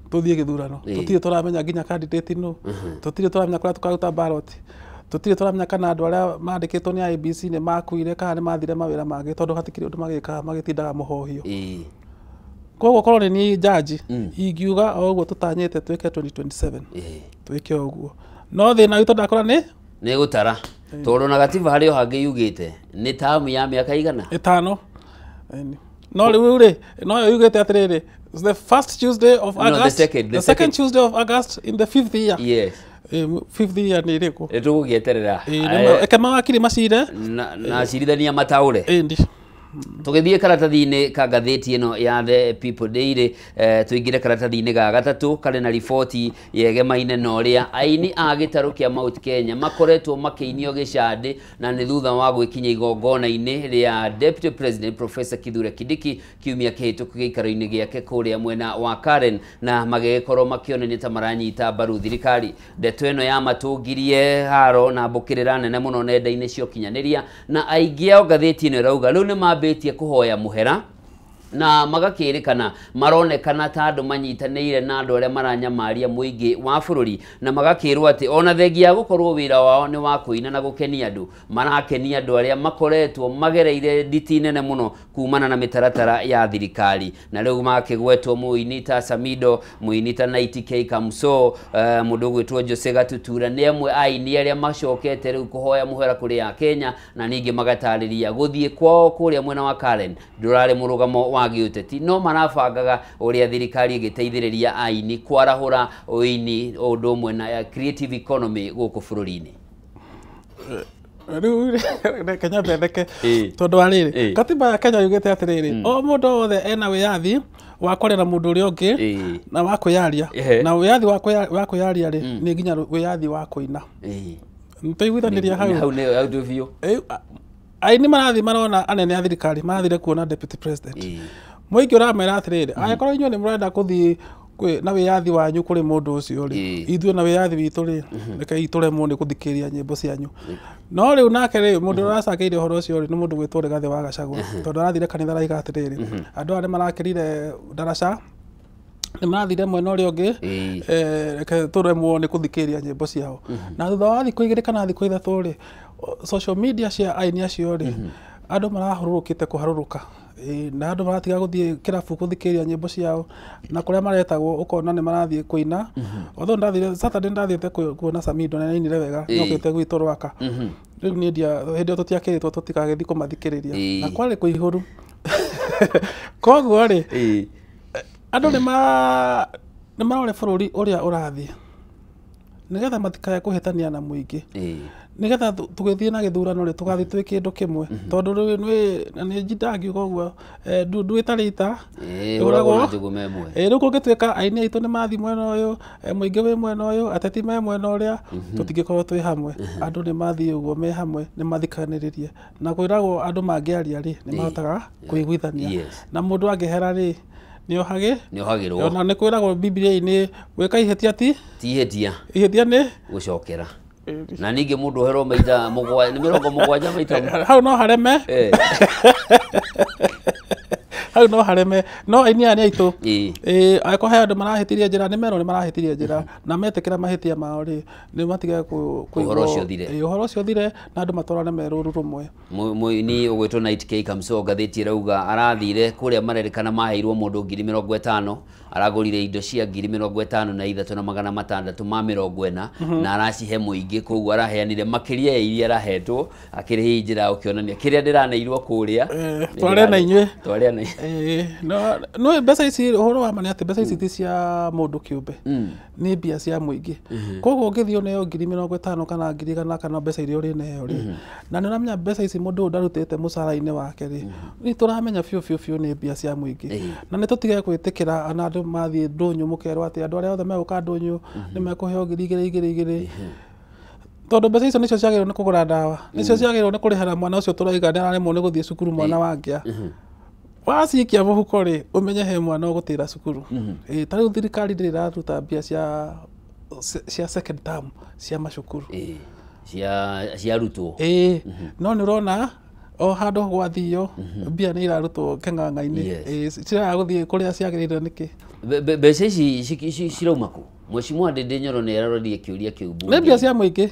tũthiĩ gĩthurano. Tũtirĩ tũramenya nginya candidate nũ. Tũtirĩ tũramenya kũrĩa tũkaruta ballot. Tũtirĩ tũramenya kana andũ arĩa mandĩkĩtwo nĩ IEBC nĩ makuire kana nĩ mathire mawĩra mangĩ, tondũ hatikĩrĩ ũndũ magĩkaga, magĩtindaga mũhohio. Koguo korwo nĩ niĩ judge, ingiuga o ũguo tũtanyĩte twĩke 2027. Twĩke ũguo. No thĩna witũ ndakora nĩ nĩ gũtara. Tondũ na gatiba harĩ o hangĩ yugĩte nĩ tamu ya mĩaka igana? 5. No rĩu rĩ, no yo yugĩte atĩrĩrĩ, the first Tuesday of August, no, the second Tuesday of August in the 5th year. Yes. 5th year nĩ ĩrĩkũ? Nĩ tũgũgĩeterera. Eke mawakiri macire na acirithania mataũre. Ĩndi. Tũgĩthiĩ karatathi-inĩ ka ngathĩti ĩno ya The People Daily, tũingĩre karatathi-inĩ ga gatatũ karĩ na riboti yegemaine na ũrĩa aini a gĩtarũ kĩa Mount Kenya makoretwo makĩinio gĩcandĩ, na nĩ thutha wa gwĩkinya igongona-inĩ rĩa Deputy President Professor Kithure Kindiki kiumia kĩhĩtũku gĩikaro-inĩ gĩake kũrĩa mwena wa Karen, na magĩgĩkorwo makĩonania ta maranyita mbaru thirikari. Ndeto ĩno yamatũngirie haro na mbũkĩrĩra nene mũno nenda-inĩ cia ũkinyanĩria, na aingĩ ao ngathĩti ĩno ĩrauga rĩu nĩ mambĩtie kũhoya mũhera na magakĩrĩkana maronekana ta andũ manyitanĩire na andũ arĩa maranyamaria mũingĩ wa bũrũri, na magakĩrwo atĩ ona thengia ya gũkorwo wĩra wao nĩ wa kũina na gũkenia andũ, marakenia andũ arĩa makoretwo magereire nditi nene mũno kumana na mĩtaratara ya thirikari. Na rĩu makĩgwetwo mũini ta Samido, mũini ta Naiti K Kamso, mũndũ ũgwĩtwo Jose Gatutura nĩ amwe a aini arĩa macokete rĩu kũhoya mũhera kũrĩ a Kenya, na ningĩ magatarĩria gũthiĩ kwao kũrĩa mwena wa Karen ndũrarĩ mũrũgamo wa gĩũteti, no marabangaga ũrĩa thirikari ĩgĩteithĩrĩria aini kwarahũra ũini ũndũ ũmwe na creative economy gũkũ bũrũri-inĩ. Rĩu reke nyambe theke tondũ wa rĩrĩ, katiba ya Kenya yugĩte atĩrĩrĩ, o mũndũ wothe ena wĩyathi wa kwaria na mũndũ ũrĩa ũngĩ na wa kwĩyaria, na wĩyathi wa kwĩyaria rĩ nĩ nginya wĩyathi wa kũina. Nĩtũiguithanĩria hau? Hau nĩ biũ. Aini marathiĩ marona anene a thirikari marathire kuona Deputy President. Mũingĩ ũramera atĩrĩrĩ, angĩkorwo inyuĩ nĩ mũrenda kũthiĩ na wĩyathi wanyu kũrĩ mũndũ ũcio rĩ, ithuĩ na wĩyathi witũ rĩ, rekei tũremwo nĩ gũthikĩrĩria nyĩmbo cianyu. No rĩu nake rĩ, mũndũ ũrĩa ũracangĩire ũhoro ũcio rĩ, nĩ mũndũ gwĩtwo Rigathĩ wa Gachagua, tondũ arathire kanitha araiga atĩrĩrĩ, andũ aya nĩ marakĩrire ndaraca, nĩ marathire mwena ũrĩa ũngĩ, reke tũremwo nĩ kũthikĩrĩria nyĩmbo ciao. Na thutha wa thikũ 2 kana thikũ 3 rĩ, social media cia aini acio rĩ, andũ marahũrũrũkĩte kũharũrũka, na andũ maratiga gũthiĩ kĩrabu gũthikĩrĩria nyĩmbo ciao, na kũrĩa maretagwo ũkona nĩ marathiĩ kũina. Although ndathire Saturday, ndathiĩte kuona Samido na nĩainire wega, nĩokĩte gwitũ Rwaka. Rĩu niĩ hĩndĩ ĩyo tũtiakĩrĩtwo tũtikagĩthiĩ kũmathikĩrĩria, na kwarĩ kũihũru. Koguo rĩ, andũ nĩ marore bũrũri ũrĩa ũrathiĩ, nĩgetha matikae kũhĩtania na mũingĩ, nĩgetha tũgĩthiĩ na gĩthurano rĩ, tũgathiĩ twĩ kĩndũ kĩmwe, tondũ rĩu nĩ ndangiuga ũguo, ndundu ĩtarĩ ita ĩhũragwo na njũgũma ĩmwe. Rĩu kũngĩtuĩka aini aitũ nĩ mathiĩ mwena ũyũ, mũingĩ wĩ mwena ũyũ, ateti me mwena ũrĩa, tũtingĩkorwo twĩ hamwe. Andũ nĩ mathiĩ ũguo me hamwe, nĩ mathikanĩrĩrie, na kwĩragwo andũ mangĩaria rĩ, nĩ mahotaga kũiguithania, na mũndũ angĩhera rĩ, nĩohagĩrwo. Ona nĩ kwĩragwo Bibilia-inĩ gwĩka ihĩtia ti ihĩtia, ihĩtia nĩ gũcokera. Na ningĩ mũndũ oherwo maita 7 nĩ 70 maita hau no hareme. Hau no hareme. No aini aya nĩ aitũ, angĩkorwo he andũ marahĩtirie njĩra, nĩ merwo nĩ marahĩtirie njĩra, na metĩkĩra mahĩtia mao rĩ, nĩ matige ũhoro ũcio ũthire, ũhoro ũcio ũthire, na andũ matwarane me rũru rũmwe. Mũini ũgwĩtwo Night K Kamso ngathĩti ĩrauga arathire kũrĩa marerĩkana maheirwo mũndũ 50,000, aragũrire indo cia 53,640 na aracihe mũingĩ, koguo araheanire makĩria ya iria arahetwo, akĩrĩ hihi njĩra ũkĩonania kĩrĩa ndĩraneirwo kũrĩa tware na inyuĩ, tware na No mbeca ici ũhoro wa ma nĩ atĩ mbeca ici ti cia mũndũ kĩũmbe, nĩ mbia cia mũingĩ. Koguo ũngĩthiĩ ũneo 50,000 kana 100,000 kana mbeca iria ũrĩneo rĩ, na nĩ ũramenya mbeca ici mũndũ ũyũ ndarutĩte mũcara-inĩ wake rĩ, nĩ tũramenya biũ biũ biũ nĩ mbia cia mũingĩ. Na nĩ tũtige gwĩtĩkĩra ona andũ mathiĩ ndũnyũ mũkerwo atĩ andũ arĩa othe megũka ndũnyũ nĩ mekũheo 2,000 2,000 2,000, tondũ mbeca icio nĩcio ciagĩrĩirwo nĩ kũgũra ndawa, nĩcio ciagĩrĩirwo nĩ kũrĩhĩra mwana ũcio tũraiga nĩ araremwo nĩ gũthiĩ cukuru, mwana wangĩa wacikia mũhuko rĩ, ũmenye he mwana ũgũtĩra cukuru. Ta rĩu thirikari ndĩrĩ ĩraruta mbia cia second term cia macukuru cia arutwo. No nĩ ũrona o handũ gwathio mbia nĩ irarutwo kĩng'ang'a-inĩ, ciraga gũthiĩ kũrĩa ciagĩrĩire nĩkĩ? Mbeca ici cirauma kũ? Mheshimiwa Ndindi Nyoro nĩ aroririe kĩũria kĩu bunge. Nĩ mbia cia mũingĩ.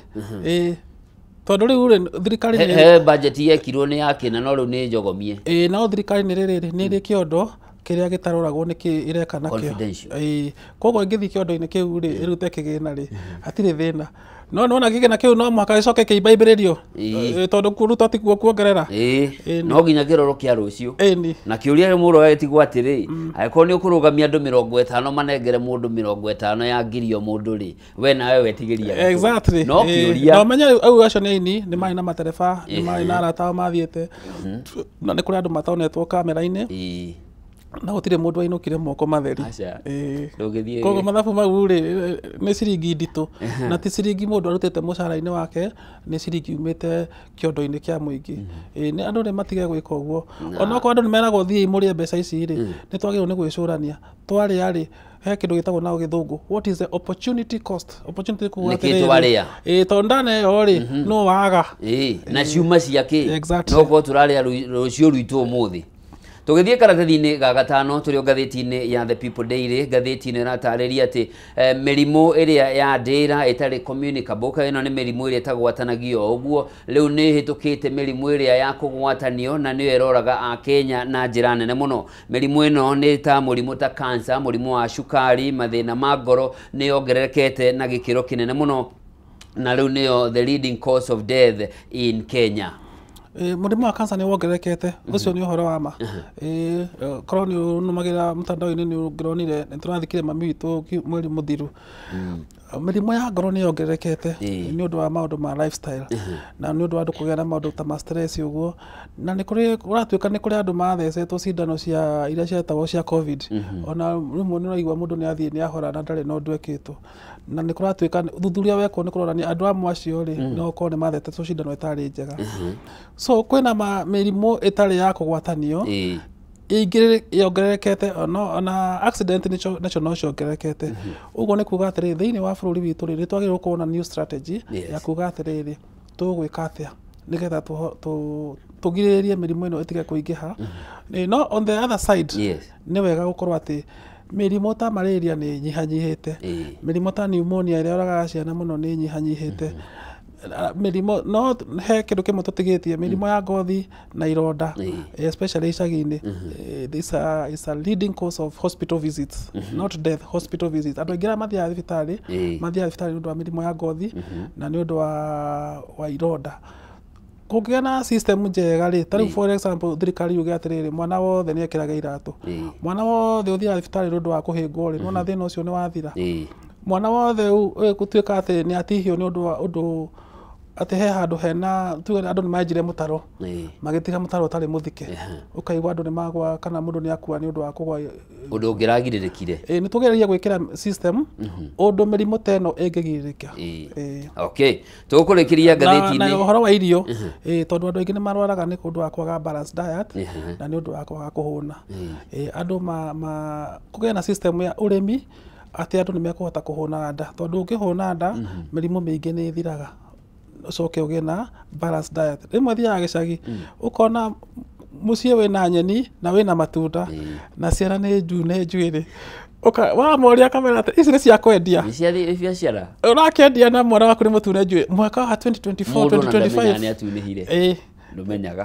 Tondũ rĩu rĩ thirikari he budget yekirwo nĩ ya kĩna no rĩu nĩ njogomie. No thirikari nĩ rĩrĩ nĩ ĩrĩ kĩondo kĩrĩa gĩtaroragwo nĩkĩ ĩreka nakĩo. Koguo ĩngĩthiĩ kĩondo-inĩ kĩu rĩ ĩrute kĩgĩna rĩ hatirĩ thĩna. No nĩwona kĩgĩna kĩu no mũhaka gĩcoke kĩimbaimbĩrĩrio tondũ kũruta tikuo kuongerera. No nginya kĩroro kĩa rũciũ. Na kĩũria mũro ĩtigwo atĩrĩ, angĩkorwo nĩ ũkũrũgamia andũ 50 manengere mũndũ 50 ya ngiri o mũndũ rĩ, we nawe wetigĩria. Exactly. No kĩũria. No menye au acio nĩ aini, nĩ marĩ na matereba, nĩ marĩ na arata ao mathiĩte. Na nĩ kũrĩ andũ matonetwo kamera-inĩ. Na gũtirĩ mũndũ wainũkire moko matheri. Koguo mathabu mau rĩ nĩ ciringi nditũ, na ti ciringi mũndũ arutĩte mũcara-inĩ wake, nĩ ciringi umĩte kĩondo-inĩ kĩa mũingĩ. Nĩ andũ nĩ matige gwĩka ũguo. Onokorwo andũ nĩ meragwo thiĩi mũrĩe mbeca ici rĩ, nĩ twagĩrĩirwo nĩ gwĩcũrania twarĩa rĩ, he kĩndũ gĩtagwo na gĩthũngũ what is the opportunity cost. Opportunity kuga atĩrĩrĩ, tondũ ndaneo rĩ no waga na ciuma cia kĩ, no korwo tũrarĩa rũciũ rwitũ ũmũthĩ. Tũgĩthiĩ karatathi-inĩ ga gatano tũrĩ o ngathĩti-inĩ ya The People Daily, ngathĩti ĩno ĩratarĩria atĩ mĩrimũ ĩrĩa ya ndĩra ĩtarĩ communicable, kana ĩno nĩ mĩrimũ ĩrĩa ĩtagwatanagio ũguo, rĩu nĩ ĩhĩtũkĩte mĩrimũ ĩrĩa ya kũgwatanio na nĩyo ĩroraga Akenya na njĩra nene mũno. Mĩrimũ ĩno nĩ ta mũrimũ ta cancer, mũrimũ wa cukari, mathĩna ma ngoro nĩ yongererekete na gĩkĩro kĩnene mũno, na rĩu nĩyo the leading cause of death in Kenya. Mũrimũ wa cancer nĩ wongererekete, ũcio nĩ ũhoro wa ma. Korwo nĩ ũnũmagĩrĩra mtandao-inĩ nĩ ũngĩronire nĩ tũrathikire mami witũ mweri mũthiru. Mĩrimũ ya ngoro nĩ yongererekete nĩ ũndũ wa maũndũ ma lifestyle, na nĩ ũndũ wa andũ kũgĩa na maũndũ ta ma stress ũguo, na nĩ kũrĩ kũratuĩka nĩ kũrĩ andũ mathecetwo cindano cia iria cietagwo cia COVID. Ona rĩmwe nĩ ũraigua mũndũ nĩ athiĩ nĩ ahora na ndarĩ na ũndũ ekĩtwo, na nĩ kũratuĩka ũthuthuria wekwo nĩ kũronania andũ amwe acio rĩ no ũkorwo nĩ mathecetwo cindano ĩtarĩ njega. So kwĩna mĩrimũ ĩtarĩ ya kũgwatanio ingĩ yongererekete, ona accident nacio no ciongererekete. Ũguo nĩ kuga atĩrĩrĩ, thĩinĩ wa bũrũri witũ rĩ, nĩ twagĩrĩirwo gũkorwo na new strategy ya kuga atĩrĩrĩ, tũgwĩka atĩa nĩgetha tũgirĩrĩrie mĩrimũ ĩno ĩtige kũingĩha. No on the other side nĩ wega gũkorwo atĩ mĩrimũ ta malaria nĩ ĩnyihanyihĩte, mĩrimũ ta pneumonia ĩrĩa yũragaga ciana mũno nĩ ĩnyihanyihĩte. Mĩrimũ no he kĩndũ kĩmwe tũtigĩtie, mĩrimũ ya ngothi na ironda, especially icagi-inĩ, this is a leading cause of hospital visits, not death, hospital visits. Andũ aingĩ arĩa mathiaga thibitarĩ mathiaga thibitarĩ nĩ ũndũ wa mĩrimũ ya ngothi na nĩ ũndũ wa ironda. Kũngĩgĩa na system njega rĩ, ta rĩu for example thirikari yuge atĩrĩrĩ, mwana wothe nĩ ekĩraga iratũ, mwana wothe ũthiaga thibitarĩ nĩ ũndũ wa kũhĩngwo rĩ, nĩwona thĩna ũcio nĩ wathira. Mwana wothe gũtuĩka atĩ nĩ atihio nĩ ũndũ wa ũndũ atĩ he handũ hena tuge andũ nĩ menjire mũtaro magĩtiga mũtaro ũtarĩ mũthike, ũkaigua andũ nĩ magwa kana mũndũ nĩ akua nĩ ũndũ wa kũgwa, ũndũ ũngĩragirĩrĩkire. Nĩ tũgeragia gwĩkĩra system ũndũ mĩrimũ ta ĩno ĩngĩgirĩrĩka. Okay, tũkũrĩkĩria ngathĩti-inĩ na ũhoro wa irio, tondũ andũ aingĩ nĩ marwaraga nĩ ũndũ wa kwaga balanced diet na nĩ ũndũ wa kwaga kũhũna. Andũ kũgĩa na system ya ũrĩmi atĩ andũ nĩ mekũhota kũhũna nda, tondũ ũngĩhũna nda mĩrimũ mĩingĩ nĩ ĩthiraga, ũcoke ũgĩe na balanced diet. Rĩmwe thiaga gĩcagi ũkona mũciĩ wĩna nyeni na wĩna matunda na ciana nĩ njune njuĩrĩ, wamoria kamera atĩ ici nĩ cia kwendia, nĩ cia biacara ũrakĩendia na mwana waku nĩ mũtune njuĩrĩ mwaka wa 2024 2025 nĩ atunĩhire ndũmenyaga.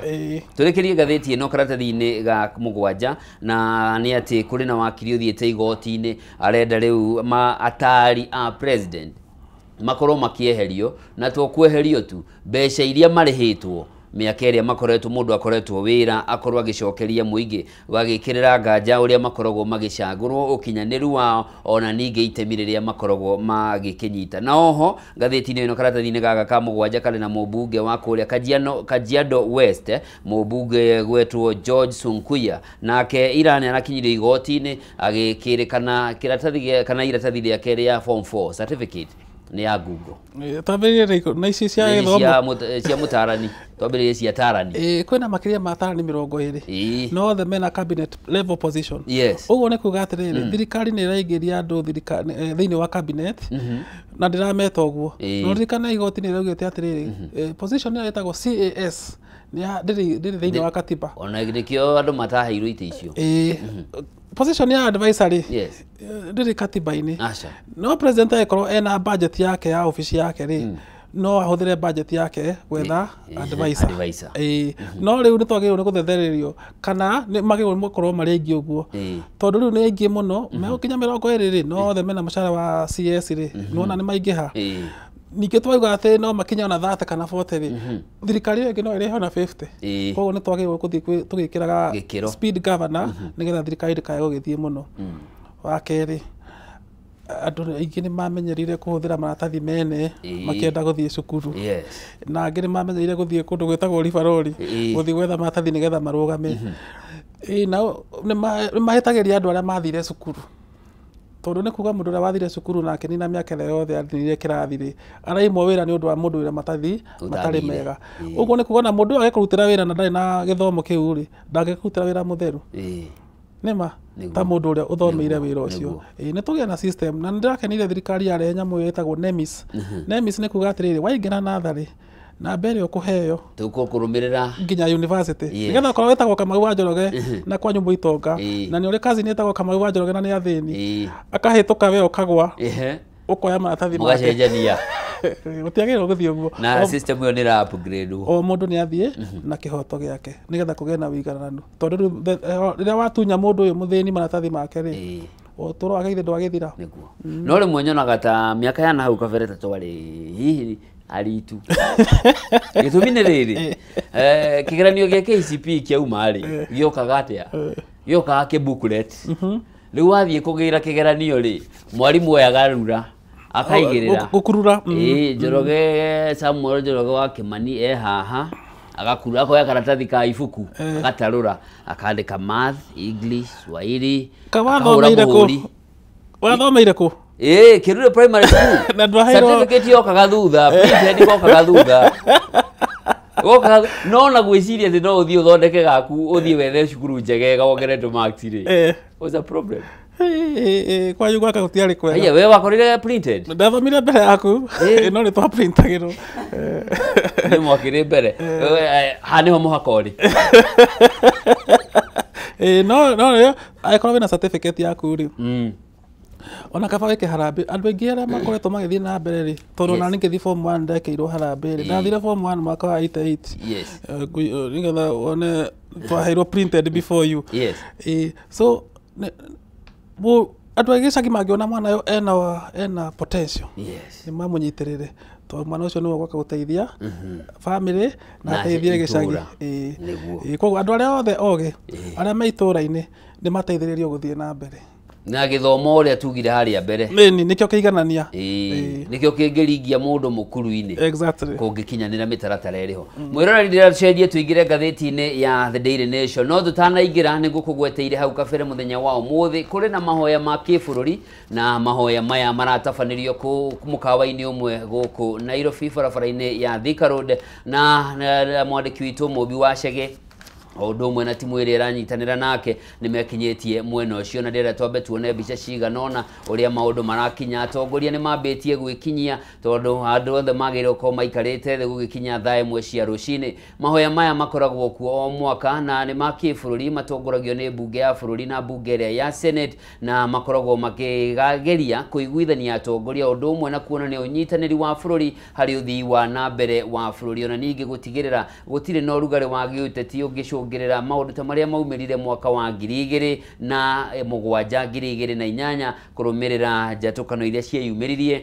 Tũrĩkĩrie ngathĩti ĩno karatathi-inĩ ga mũgwanja, na nĩ atĩ kũrĩ na wakiri ũthiĩte igoti-inĩ arenda rĩu atari a president makorwo makĩeherio, na to kweherio tu, mbeca iria marĩhĩtwo mĩaka ĩrĩa makoretwo mũndũ akoretwo wĩra akorwo agĩcokeria mũingĩ gagĩkĩrĩra nganja ũrĩa makoragwo magĩcagũrwo ũkinyanĩru wao ona ningĩ itemi rĩrĩa makoragwo magĩkĩnyita. Na oho ngathĩti-inĩ ĩno karatathi-inĩ gaka ka mũgwanja karĩ na mũmbunge wa kũrĩa Kajiado West, mũmbunge gwetwo George Sunkuya, nake ira nĩ arakinyire igoti-inĩ agĩkĩrĩkana kĩratathi kana iratathi rĩake rĩa form 4 certificate nĩ ya Google. Twambĩrĩrie na ici cia gĩthomo cia mũtarani, twambĩrĩrie cia tarani. Kwĩna makĩria ma tarani 20 no othe mena cabinet level position. Yes. Ũguo nĩ kuga atĩrĩrĩ, thirikari nĩ ĩraingĩria andũ thĩinĩ wa cabinet na ndĩrameta ũguo. No ririkana igoti nĩ rĩaugĩte atĩrĩrĩ, position ĩyo ĩtagwo CAS ndĩrĩ thĩinĩ wa katiba. Ona nĩkĩo andũ mataheirwo itĩ icio. Position ya advisory yes ndĩrĩ katiba-inĩ. No president angĩkorwo ena budget yake ya ofici yake rĩ, no ahũthĩre budget yake gwetha advisor. No rĩu nĩ twagĩrĩirwo nĩ gũthethererio kana nĩ magĩrĩirwo nĩ gũkorwo marĩ aingĩ ũguo, tondũ rĩu nĩ aingĩ mũno megũkinya 20 rĩ, no othe mena mũcara wa CS rĩ, nĩwona nĩ maingĩha. Ningĩ twauga atĩ no makinye ona 30 kana 40 rĩ, thirikari ĩyo ĩngĩ no ĩrĩhe ona 50. Koguo nĩ twagĩrĩirwo gũthiĩ tũgĩkĩraga speed governor nĩgetha thirikari ndĩkae gũgĩthiĩ mũno. Wa kerĩ, andũ aingĩ nĩ mamenyerire kũhũthĩra maratathi mene makĩenda gũthiĩ cukuru. Na angĩ nĩ mamenyerire gũthiĩ kũndũ gwĩtagwo ribarori gũthiĩ gwetha maratathi nĩgetha marũgame. Nao nĩ mahĩtagĩria andũ arĩa mathire cukuru, tondũ nĩ kuga mũndũ ũrĩa wathire cukuru na akĩnina mĩaka ĩrĩa yothe athinire kĩrathi rĩ, araimwo wĩra nĩ ũndũ wa mũndũ wĩna matathi matarĩ mega. Ũguo nĩ kuga na mũndũ ũyũ agĩkũrutĩra wĩra na ndarĩ na gĩthomo kĩu rĩ, ndangĩkũrutĩra wĩra mũtheru. Nĩma ta mũndũ ũrĩa ũthomeire wĩra ũcio. Nĩ tũgĩe na system na nĩndĩrakenire thirikari yarehe nyamũ ĩyo ĩtagwo NEMIS. NEMIS nĩ kuga atĩrĩrĩ, waingĩra natharĩ namba ĩrĩa ũkũheo tũkũrũmĩrĩra nginya university, nĩgetha okorwo wĩtagwo Kamau wa Njoroge na kwanyu Mũitonga, na nĩ ũrĩ cousin ĩtagwo Kamau wa Njoroge na nĩ athĩni, akahĩtũka we ũkagwa, ũkoya maratathi make mũgacenjania. Gũtiagĩrĩirwo gũthiĩ ũguo. Na system ĩyo nĩ ĩra upgrade. O mũndũ nĩ athiĩ na kĩhoto gĩake nĩgetha kũgĩe na ũigananu, tondũ rĩu rĩrĩa watunya mũndũ ũyũ mũthĩni maratathi make rĩ, ũtũũro wake githĩ ndwagĩthira. Nĩguo. No rĩmwe nyonaga ta mĩaka ya nahau kabere ta twarĩ hihi aritu. Gĩtũmi nĩ rĩrĩ, kĩgeranio gĩa KCPE kĩauma rĩ, gĩokaga atĩa? Gĩokaga kĩ booklet. Rĩu wathiĩ kũgĩra kĩgeranio rĩ, mwarimũ oyaga rura akaigĩrĩra gũkurura. Njoroge Samuel Njoroge wa Kimani e haha, agakurura akoya karatathi ka ibuku agatarũra akandĩka math, English, Swahili. Wathomeire kũ? Wathomeire kũ? Kĩrure primary school. Na ndwaheirwo certificate yokaga thutha, printed yokaga thutha. Gokaga no na gwĩciria atĩ no ũthiĩ ũthondeke gaku ũthiĩ wethe cukuru njegega wongerere tũ marks rĩ. What's the problem? Kwanyu gwaka gũtiarĩ kwega. Aya, we wakorire printed? Ndathomire mbere yaku, no nĩ twaprintagĩrwo. Nĩ mwakĩrĩ mbere. Haha nĩho mũhaka ũrĩ. No angĩkorwo wĩna certificate yaku rĩ, ona kaba wĩke harambĩ. Andũ aingĩ arĩa makoretwo magĩthiĩ na mbere rĩ, tondũ ona niĩ ngĩthiĩ form 1 ndekĩirwo harambĩ rĩ, ndathire form 1 mwaka wa 88. Nĩgetha wone twaheirwo printed before you. So andũ a gĩcagi mangĩona mwana ũyũ ena potential, nĩ mamũnyitĩrĩre, tondũ mwana ũcio nĩwe ũgoka gũteithia family na ateithie gĩcagi. Koguo andũ arĩa othe ogĩ arĩa me itũũra-inĩ nĩ mateithĩrĩrio gũthiĩ na mbere. Na gĩthomo ũrĩa tugire harĩa mbere. Nĩkĩo kĩiganania. Nĩkĩo kĩngĩringia mũndũ mũkuru-inĩ. Exactly. Kũngĩkinyanĩra mĩtaratara ĩrĩ ho. Mwĩroreri ndĩracenjie tũingĩre ngathĩti-inĩ ya The Daily Nation. No tũtanaingĩra nĩ ngũkũgweteire hau kabere mũthenya wa ũmũthĩ kũrĩ na mahoya ma kĩbũrũri, na mahoya maya maratabanĩrio mũkawa-inĩ ũmwe gũkũ Nairobi barabara-inĩ ya Thika Road, na mwandĩki witũ Mũmbi wa Chege o ũndũ ũmwe na timu ĩrĩa ĩranyitanĩra nake nĩ mekinyĩtie mwena ũcio, na ndĩrenda twambe tuone mbica cigana ũna ũrĩa maũndũ marakinya. Atongoria nĩ mambĩtie gwĩkinyia tondũ andũ othe magĩrĩirwo gũkorwo maikarĩte thĩ gũgĩkinya thaa 1 cia rũcinĩ. Mahoya maya makoragwo kuo o mwaka na nĩ ma kĩbũrũri, matongoragio nĩ mbunge ya bũrũri na mbunge ĩrĩa ya Senate, na makoragwo makĩgeria kũiguithania atongoria ũndũ ũmwe na kuonania ũnyitanĩri wa bũrũri harĩ ũthii wa na mbere wa bũrũri, ona ningĩ gũtigĩrĩra gũtirĩ na ũrugarĩ wa gĩũteti ũngĩcũngĩrĩra maũndũ ta marĩa maumĩrire mwaka wa 2007 2008 kũrũmĩrĩra njatũkano iria cieyumĩririe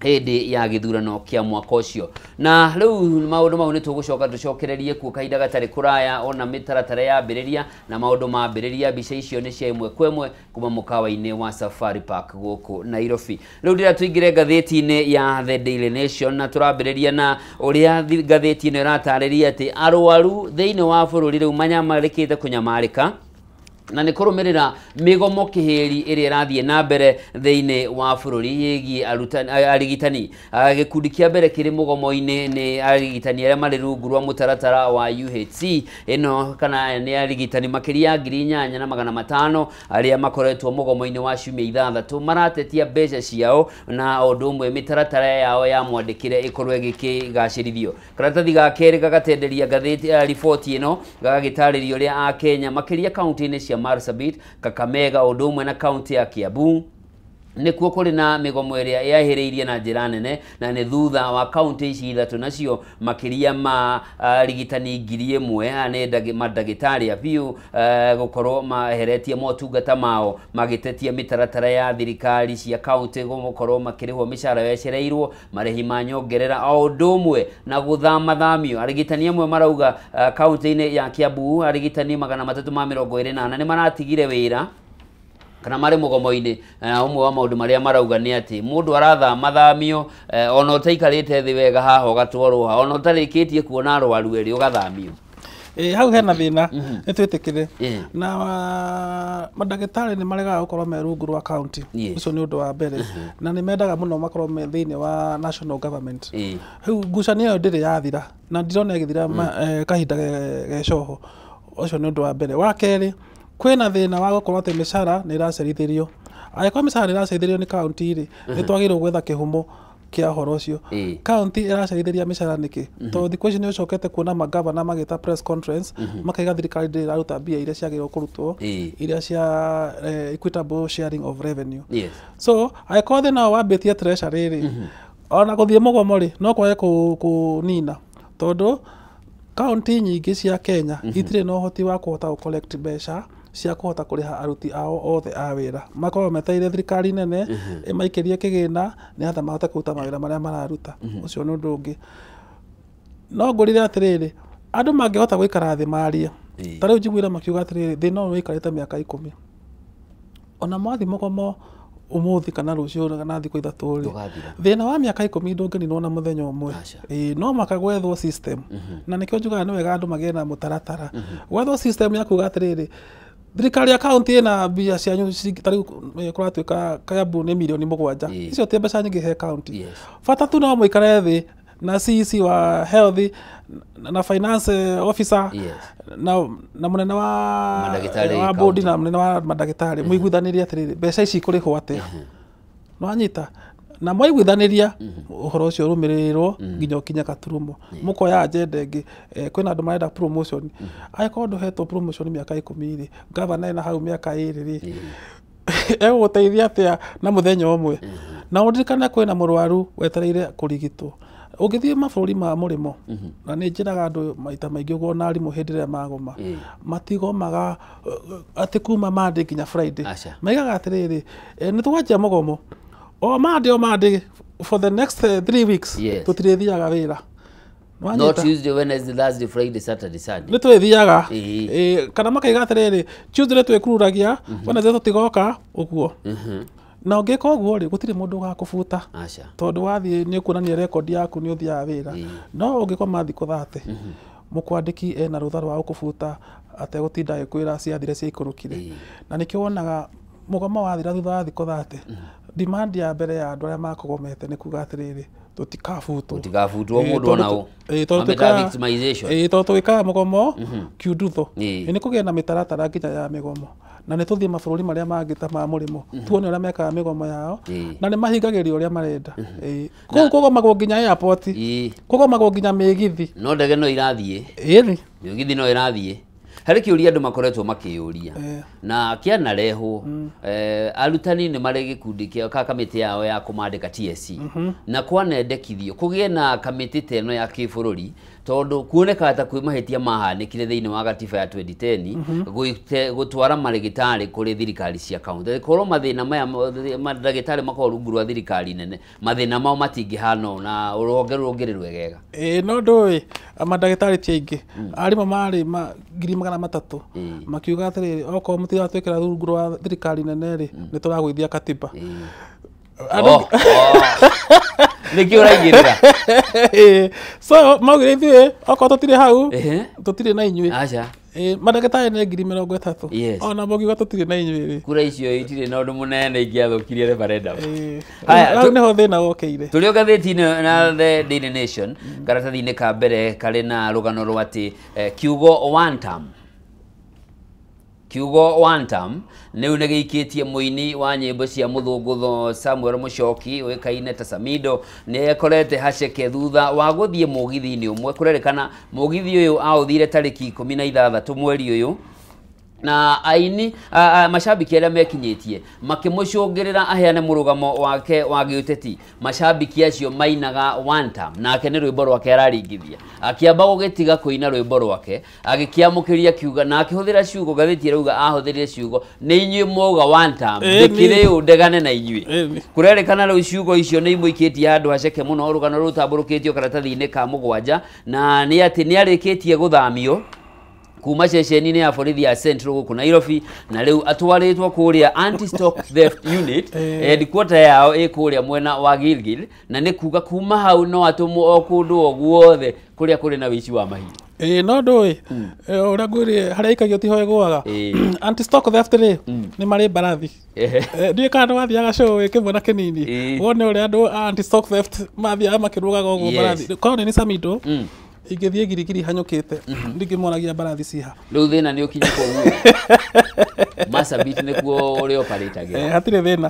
hĩndĩ ya gĩthurano kĩa mwaka ũcio. Na rĩu maũndũ mau nĩ tũgũcoka tũcokererie kuo kahinda gatarĩ kũraya, ona mĩtaratara yambĩrĩria na maũndũ mambĩrĩria. Mbica icio nĩ cia ĩmwe kwa ĩmwe kuma mũkawa-inĩ wa Safari Park gũkũ Nairobi. Rĩu ndĩra tũingĩre ngathĩti-inĩ ya The Daily Nation, na tũrambĩrĩria na ũrĩa ngathĩti ĩno ĩratarĩria atĩ arwaru thĩinĩ wa bũrũri rĩu manyamarĩkĩte kũnyamarĩka, na nĩ kũrũmĩrĩra mĩgomo kĩhĩri ĩrĩa ĩrathiĩ na mbere thĩinĩ wa bũrũri ĩgiĩ arigitani. Gĩkundi kĩa mbere kĩrĩ mũgomo-inĩ nĩ arigitani arĩa marĩ rungu rwa mũtaratara wa UHC ĩno, kana nĩ arigitani makĩria 8500 arĩa makoretwo mũgomo-inĩ wa ciumia 6 maratetia mbeca ciao na ũndũ ũmwe mĩtaratara yao ya mwandĩkĩre ĩkorwo ĩgĩkĩgacĩrithio. Karatathi ga kerĩ gagatenderia ngathĩti riboti ĩno gagagĩtarĩria ũrĩa Akenya makĩria kaunti-inĩ cia Marsabit, Kakamega ũndũ ũmwe na kaunti ya Kiambu nĩkuo kũrĩ na mĩgomo ĩrĩa yahĩrĩirie na njĩra nene, na nĩ thutha wa kaunti ici ithatũ nacio makĩria ma arigitani 1000 nĩ mandagĩtarĩ a biũ gũkorwo maheretie motungata mao magĩtetia mĩtaratara ya thirikari cia kaunti gũkorwo makĩrĩhwo mĩcara yecereirwo, marĩhi ma nyongerera o ũndũ ũmwe na gũthamathamio. Arigitani amwe marauga kaunti-inĩ ya Kiambu arigitani 324 nĩ maratigire wĩra kana marĩ mũgomo-inĩ. Ũmwe wa maũndũ marĩa marauga nĩ atĩ mũndũ arathamathamio ona ũtaikarĩte thĩ wega haha ũgatwarwo ha, ona ũtarĩkĩtie kuona arwaru erĩ ũgathamio. Hau hena thĩna nĩ twĩtĩkĩre na mandagĩtarĩ nĩ maregaga gũkorwo me rungu rwa county, ũcio nĩ ũndũ wa mbere, na nĩ mendaga mũno makorwo me thĩinĩ wa national government. Rĩu ngucanio ĩyo ndĩrĩ yathira na ndirona ĩgĩthira kahinda gecoho, ũcio nĩ ũndũ wa mbere. Wa kerĩ, kwĩna thĩna wa gũkorwo atĩ mĩcara nĩ ĩracerithĩrio. Angĩkorwo mĩcara nĩ ĩracerithĩrio nĩ kaunti rĩ, nĩ twagĩrĩirwo gwetha kĩhumo kĩa ũhoro ũcio. Kaunti ĩracerithĩria mĩcara nĩkĩ? Tondũ thikũ ici nĩ ũcokete kuona magavana magĩta press conference makaiga thirikari ndĩrĩ ĩraruta mbia iria ciagĩrĩirwo kũrutwo, iria cia equitable sharing of revenue. So angĩkorwo thĩna ũyũ wambĩtie treasury rĩ, ona gũthiĩ mũgomo rĩ, no kwage kũnina, tondũ kaunti nyingĩ cia Kenya itirĩ na ũhoti wa kũhota gũ collect mbeca cia kũhota kũrĩha aruti ao othe a wĩra. Makoragwo metereire thirikari nene ĩmaikĩrie kĩgĩna nĩgetha mahote kũruta mawĩra marĩa mararuta. Ũcio nĩ ũndũ ũngĩ. No ngũrire atĩrĩrĩ, andũ mangĩhota gũikara thĩ marie, ta rĩu njiguire makiuga atĩrĩrĩ, thĩna ũyũ ũikarĩte mĩaka 10, ona mwathiĩ mũgomo ũmũthĩ kana rũciũ kana thikũ 3 rĩ, thĩna wa mĩaka 10 ndũngĩninwo na mũthenya ũmwe. No mũhaka gwethwo system, na nĩkĩo njugaga nĩ wega andũ magĩe na mũtaratara. Gwethwo system ya kuga atĩrĩrĩ, thirikari ya kaunti ĩna mbia cianyu ta rĩu kũratuĩka Kiambu nĩ mirioni 7, icio ti mbeca nyingĩ he kaunti. Bata tu no mũikare thĩ na CEC wa health na finance officer na mũnene wa board na mũnene wa mandagĩtarĩ mũiguithanĩrie atĩrĩrĩ, mbeca ici ikũrĩhwo atĩa. Nĩwanyita? Na mwaiguithanĩria ũhoro ũcio ũrũmĩrĩrwo nginya ũkinye gaturumo. Mũkoya agenda ĩngĩ, kwĩna andũ marenda promotion. Angĩkorwo ndũhetwo promotion mĩaka 10 rĩ, gavana ena hau mĩaka 2 rĩ, egũgũteithia atĩa na mũthenya ũmwe? Na ũririkane kwĩna mũrwaru wetereire kũrigitwo. Ũngĩthiĩ mabũrũri ma mũrĩmo, na nĩ njĩraga andũ maita maingĩ ũguo na arimũ hĩndĩ ĩrĩa magoma, matigomaga atĩ kuma Monday nginya Friday. Maigaga atĩrĩrĩ, nĩ tũgwanjia mũgomo o Monday for the next 3 weeks tũtirĩthiaga wĩra. No Tuesday, Wednesday, Thursday, Friday, Saturday, Sunday. Nĩ twĩthiaga. Kana makaiga atĩrĩrĩ, Tuesday nĩ twĩkururagia, Wednesday tũtigoka ũguo. Na ũngĩka ũguo rĩ, gũtirĩ mũndũ ũgakũbuta, tondũ wathiĩ nĩ ũkuonania rekondi yaku nĩ ũthiaga wĩra. No ũngĩkoma thikũ 30, mũkwandĩki ena rũtha rwa gũkũbuta ategũtinda agĩkwĩra ciathire ciaikũrũkire. Na nĩkĩo wonaga mũgomo wathira thutha wa thikũ 30, demand ya mbere ya andũ arĩa makũgomete nĩ kuga atĩrĩrĩ, tũtikabutwo. Tũtikabutwo mũndũ ona ũ. Tondũ twĩkaga mũgomo kiundutho. Nĩ kũgĩa na mĩtaratara nginya ya mĩgomo. Na nĩ tũthiĩ mabũrũri marĩa mangĩ ta ma mũrĩmo, tuone ũrĩa mekaga mĩgomo yao, na nĩ mahingagĩrio ũrĩa marenda. Kũu kũgomagwo nginya airport, kũgomagwo nginya mĩgithi. No ndege no irathiĩ. Mĩgithi no ĩrathiĩ. Harĩ kĩũria andũ makoretwo makĩyũria na kĩanarehwo, arutani nĩ marĩ gĩkundi kĩao ka kamĩtĩ yao ya kũmandĩka TSC, na kwanendekithio kũgĩe na kamĩtĩ ta ĩno ya kĩbũrũri, Tondu kuonekaga ta kwĩ mahĩtia mahanĩkire thĩinĩ wa gatiba ya 2010 gũtwara marĩgĩtarĩ kũrĩ thirikari cia kaunti. Korwo mathĩna maya mandagĩtarĩ makorwo rungu rwa thirikari nene, mathĩna mao matingĩhana na rũhonge rũrũ rũngĩrĩ rwegega. Ĩĩ no ndũĩ mandagĩtarĩ ti aingĩ, arimũ marĩ 300,000 makiuga atĩrĩrĩ, okorwo mũtiratwĩkĩra rungu rwa thirikari nene rĩ, nĩ tũragũithia katiba. Nĩkĩo ũraigĩrĩra. So maugire ithuĩ okorwo tũtirĩ hau tũtirĩ na inyuĩ. Aca. Mandagĩtarĩ nĩ 30,000 ona mũngiuga tũtirĩ na inyuĩ rĩ, kura icio itirĩ na ũndũ mũnene ingĩathũkirie referendum. Hau nĩho thĩna wokĩire. Tũrĩ o ngathĩti-inĩ na The Daily Nation, karatathi-inĩ ka mbere karĩ na rũgano rwa atĩ kiugo one term. Kiugo one term nĩu nĩgĩikĩtie mũini wa nyĩmbo cia mũthũngũtho Samuel Mũchoki ũĩkaine ta Samido nĩ ekorete haceke thutha wa gũthiĩ mũgithi-inĩ ũmwe. Kũrerĩkana mũgithi ũyũ aũthire tarĩki 16 mweri ũyũ, na aini mashabiki arĩa mekinyĩtie makĩmũcũngĩrĩra aheane mũrũgamo wake wa gĩũteti. Mashabiki acio mainaga one term, nake nĩ rwĩmbo rwake araringithia. Akĩamba gũgĩtiga kũina rwĩmbo rwake, agĩkĩamũkĩria kiuga na akĩhũthĩra ciugo, ngathĩti ĩrauga ahũthĩrire ciugo nĩ inyuĩ mwauga one term, ndĩkĩrĩ ũũ ndegane na inyuĩ. Kũrerĩkana rĩu ciugo icio nĩ imũikĩtie handũ haceke mũno. Rũgano rũtambũrũkĩtio karatathi-inĩ ka 7 na nĩ atĩ nĩ arĩkĩtie gũthamio kuma ceceni-inĩ ya borithi ya Central gũkũ Nairobi, na rĩu atwarĩtwo kũrĩa anti-stock theft unit headquarter yao ĩ kũrĩa mwena wa Gilgil, na nĩ kuga kuma hau no atũmwo o kũndũ o guothe kũrĩa kũrĩ na wĩici wa mahiũ. Ĩĩ no ndũĩ ũrĩa ngwĩrire harĩa ikagio tiho ĩgũaga. Anti-stock theft rĩ nĩ marĩ mbarathi. Ndiũĩ kana nĩwathiaga show wĩ kĩmwana kĩnini wone ũrĩa andũ a anti-stock theft mathiaga makĩrũgaga ũguo mbarathi. Korwo nĩ Samido ingĩthiĩ Girigiri hanyũkĩte ndingĩmonagia mbarathi ciha. Rĩu thĩna nĩ ũkinye kũu Marsabit nĩkuo ũrĩa operatagĩra. Hatirĩ thĩna.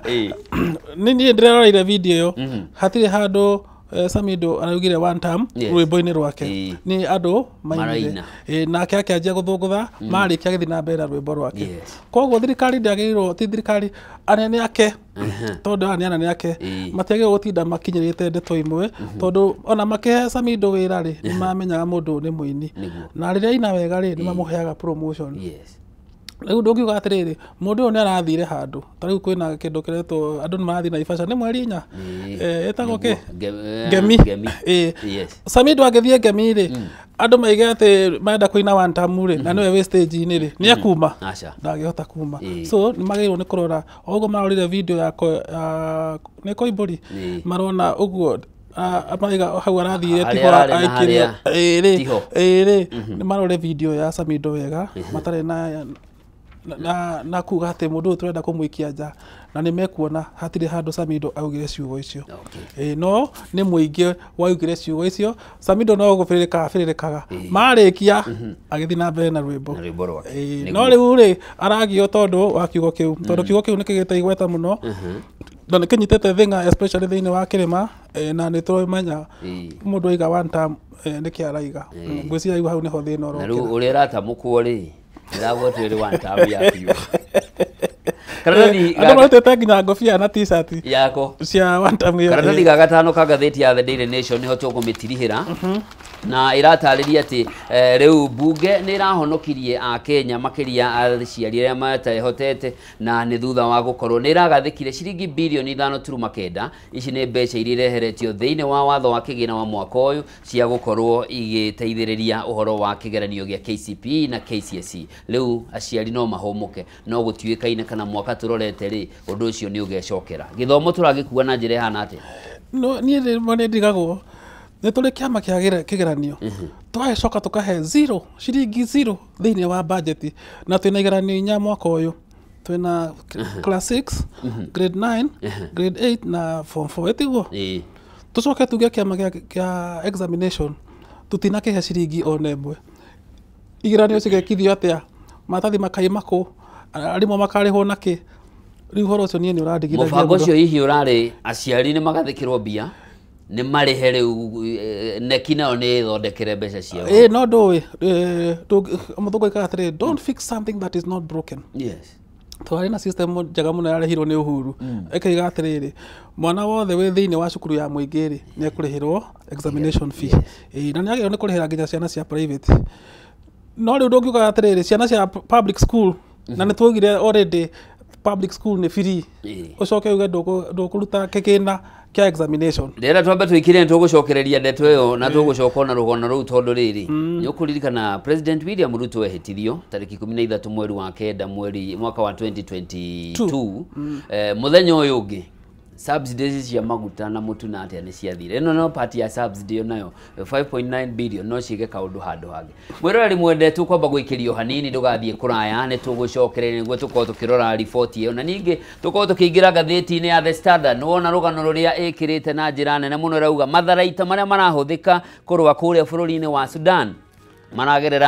Niĩ ndĩreroreire video ĩyo, hatirĩ handũ Samido araugire one term rwĩmbo-inĩ rwake, nĩ andũ mainire nake akĩanjia gũthũngũtha, marĩkia agĩthiĩ na mbere na rwĩmbo rwake. Koguo thirikari ndĩagĩrĩirwo, ti thirikari, anene ake, tondũ aya nĩ anene ake, matiagĩrĩirwo gũtinda makinyĩrĩte ndeto imwe, tondũ ona makĩhe Samido wĩra rĩ, nĩ mamenyaga mũndũ nĩ mũini, na rĩrĩa aina wega rĩ, nĩ mamũheaga promotion. Rĩu ndũngiuga atĩrĩrĩ, mũndũ ũyũ nĩ arathire handũ, ta rĩu kwĩna kĩndũ kĩretwo andũ nĩ marathiĩ Naivasha nĩ mweri 4, ĩtagwo kĩ? Ngemi. Samido angĩthiĩ Ngemi rĩ, andũ maige atĩ marenda kũina one term rĩ, na nĩwe wĩ stage-inĩ rĩ, nĩ ekuma? Ndangĩhota kuma. So nĩ magĩrĩirwo nĩ kũrora, o ũguo marorire video ya nĩ Koimbũri, marona ũguo maiga hau arathire tiho aikĩrio ĩrĩ, nĩ marore video ya Samido wega matarĩ na kuga atĩ mũndũ ũyũ tũrenda kũmũikia nja, na nĩ mekuona hatirĩ handũ Samido augire ciugo icio. No nĩ mũingĩ waugire ciugo icio, Samido no gũbĩrĩrĩka abĩrĩrĩkaga, marĩkia agĩthiĩ na mbere na rwĩmbo. No rĩu rĩ aragio tondũ wa kiugo kĩu, tondũ kiugo kĩu nĩ kĩgĩte igweta mũno na nĩ kĩnyitĩte thĩng'a especially thĩinĩ wa kĩrĩma, na nĩ tũramenya mũndũ aiga one term nĩkĩ araiga. Ngwĩciria rĩu hau nĩho thĩna ũrokĩra. Na rĩu ũrĩa ĩratamũkwo rĩ, ndĩragwo twĩrĩ one term ya biũ. Andũ marutĩte nginya ngobia na t-shirt yako cia one term ĩyo. Karatathi ga 5 ka ngathĩti ya The Daily Nation nĩho tũkũmĩtirihĩra, na ĩratarĩria atĩ rĩu bunge nĩ ĩrahonokirie Akenya makĩria aciari arĩa matehotete, na nĩ thutha wa gũkorwo nĩ ĩragathĩkire ciringi birioni 5.9. Ici nĩ mbeca iria ireheretio thĩinĩ wa watho wa kĩgĩna wa mwaka ũyũ cia gũkorwo igĩteithĩrĩria ũhoro wa kĩgeranio gĩa KCPE na KCSE. Rĩu aciari no mahũmũke, no gũtuĩkaine kana mwaka tũrorete rĩ, ũndũ ũcio nĩ ũgecokera. Gĩthomo tũragĩkua na njĩra ĩhana atĩa? No niĩ rĩmwe nĩ ndigagwo nĩ tũrĩ kĩama kĩa kĩgeranio, tũgagĩcoka tũkahe 0 ciringi 0 thĩinĩ wa budget, na twĩna igeranio 4 mwaka ũyũ. Twĩna class 6, grade 9, grade 8 na form 4, ĩtiguo? Tũcoke tuge kĩama kĩa examination tũtinakĩhe ciringi ona ĩmwe. Igeranio cigekithio atĩa? Maratathi makaima kũ? Arimũ makarĩhwo nakĩ? Rĩu ũhoro ũcio niĩ nĩ ũrandigithagia. Mũbango ũcio hihi ũrarĩ aciari nĩ magathĩkĩrwo mbia, nĩ marĩhe rĩu neki nayo nĩ ĩthondekere mbeca ciao. Ĩĩ no ndũĩ, mũthũngũ oigaga atĩrĩrĩ, don't fix something that is not broken. Yes. Twarĩ na system njega mũno yarehirwo nĩ Uhuru, ĩkaiga atĩrĩrĩ, mwana wothe wĩ thĩinĩ wa cukuru ya mũingĩ rĩ, nĩ ekũrĩhĩrwo examination fee. Ĩĩ, na nĩ agĩrĩirwo nĩ kũrĩhĩra nginya ciana cia private. No rĩu ndũngiuga atĩrĩrĩ, ciana cia public school, na nĩ twaugire already public school nĩ free, ũcoke uge ndũkũruta kĩgĩna kĩa examination. Ndĩrenda twambe twĩkire, nĩ tũgũcokereria ndeto ĩyo na tũgũcoka ona rũgano rũu, tondũ rĩrĩ, nĩ ũkũririkana President William Ruto ehĩtithio tarĩki 13 mweri wa kenda mweri mwaka wa 2022, mũthenya ũyũ ũngĩ subsidies cia maguta na mũtu na atĩa nĩ ciathire. Ĩno no part ya subsidy, nayo 5.9 billion no ciĩke kaũndũ handũ hangĩ. Mwĩroreri mwende, tũkwamba gwĩkĩrio hanini, ndũgathiĩ kũraya, nĩ tũgũcokereria nĩguo tũkorwo tũkĩrora riboti ĩyo, na ningĩ tũkorwo tũkĩingĩra ngathĩti-inĩ ya The Standard. Nĩwona rũgano rũrĩa ĩkĩrĩte na njĩra nene mũno, ĩrauga matharaita marĩa marahũthĩka kũrũa kũrĩa bũrũri-inĩ wa Sudan maragerera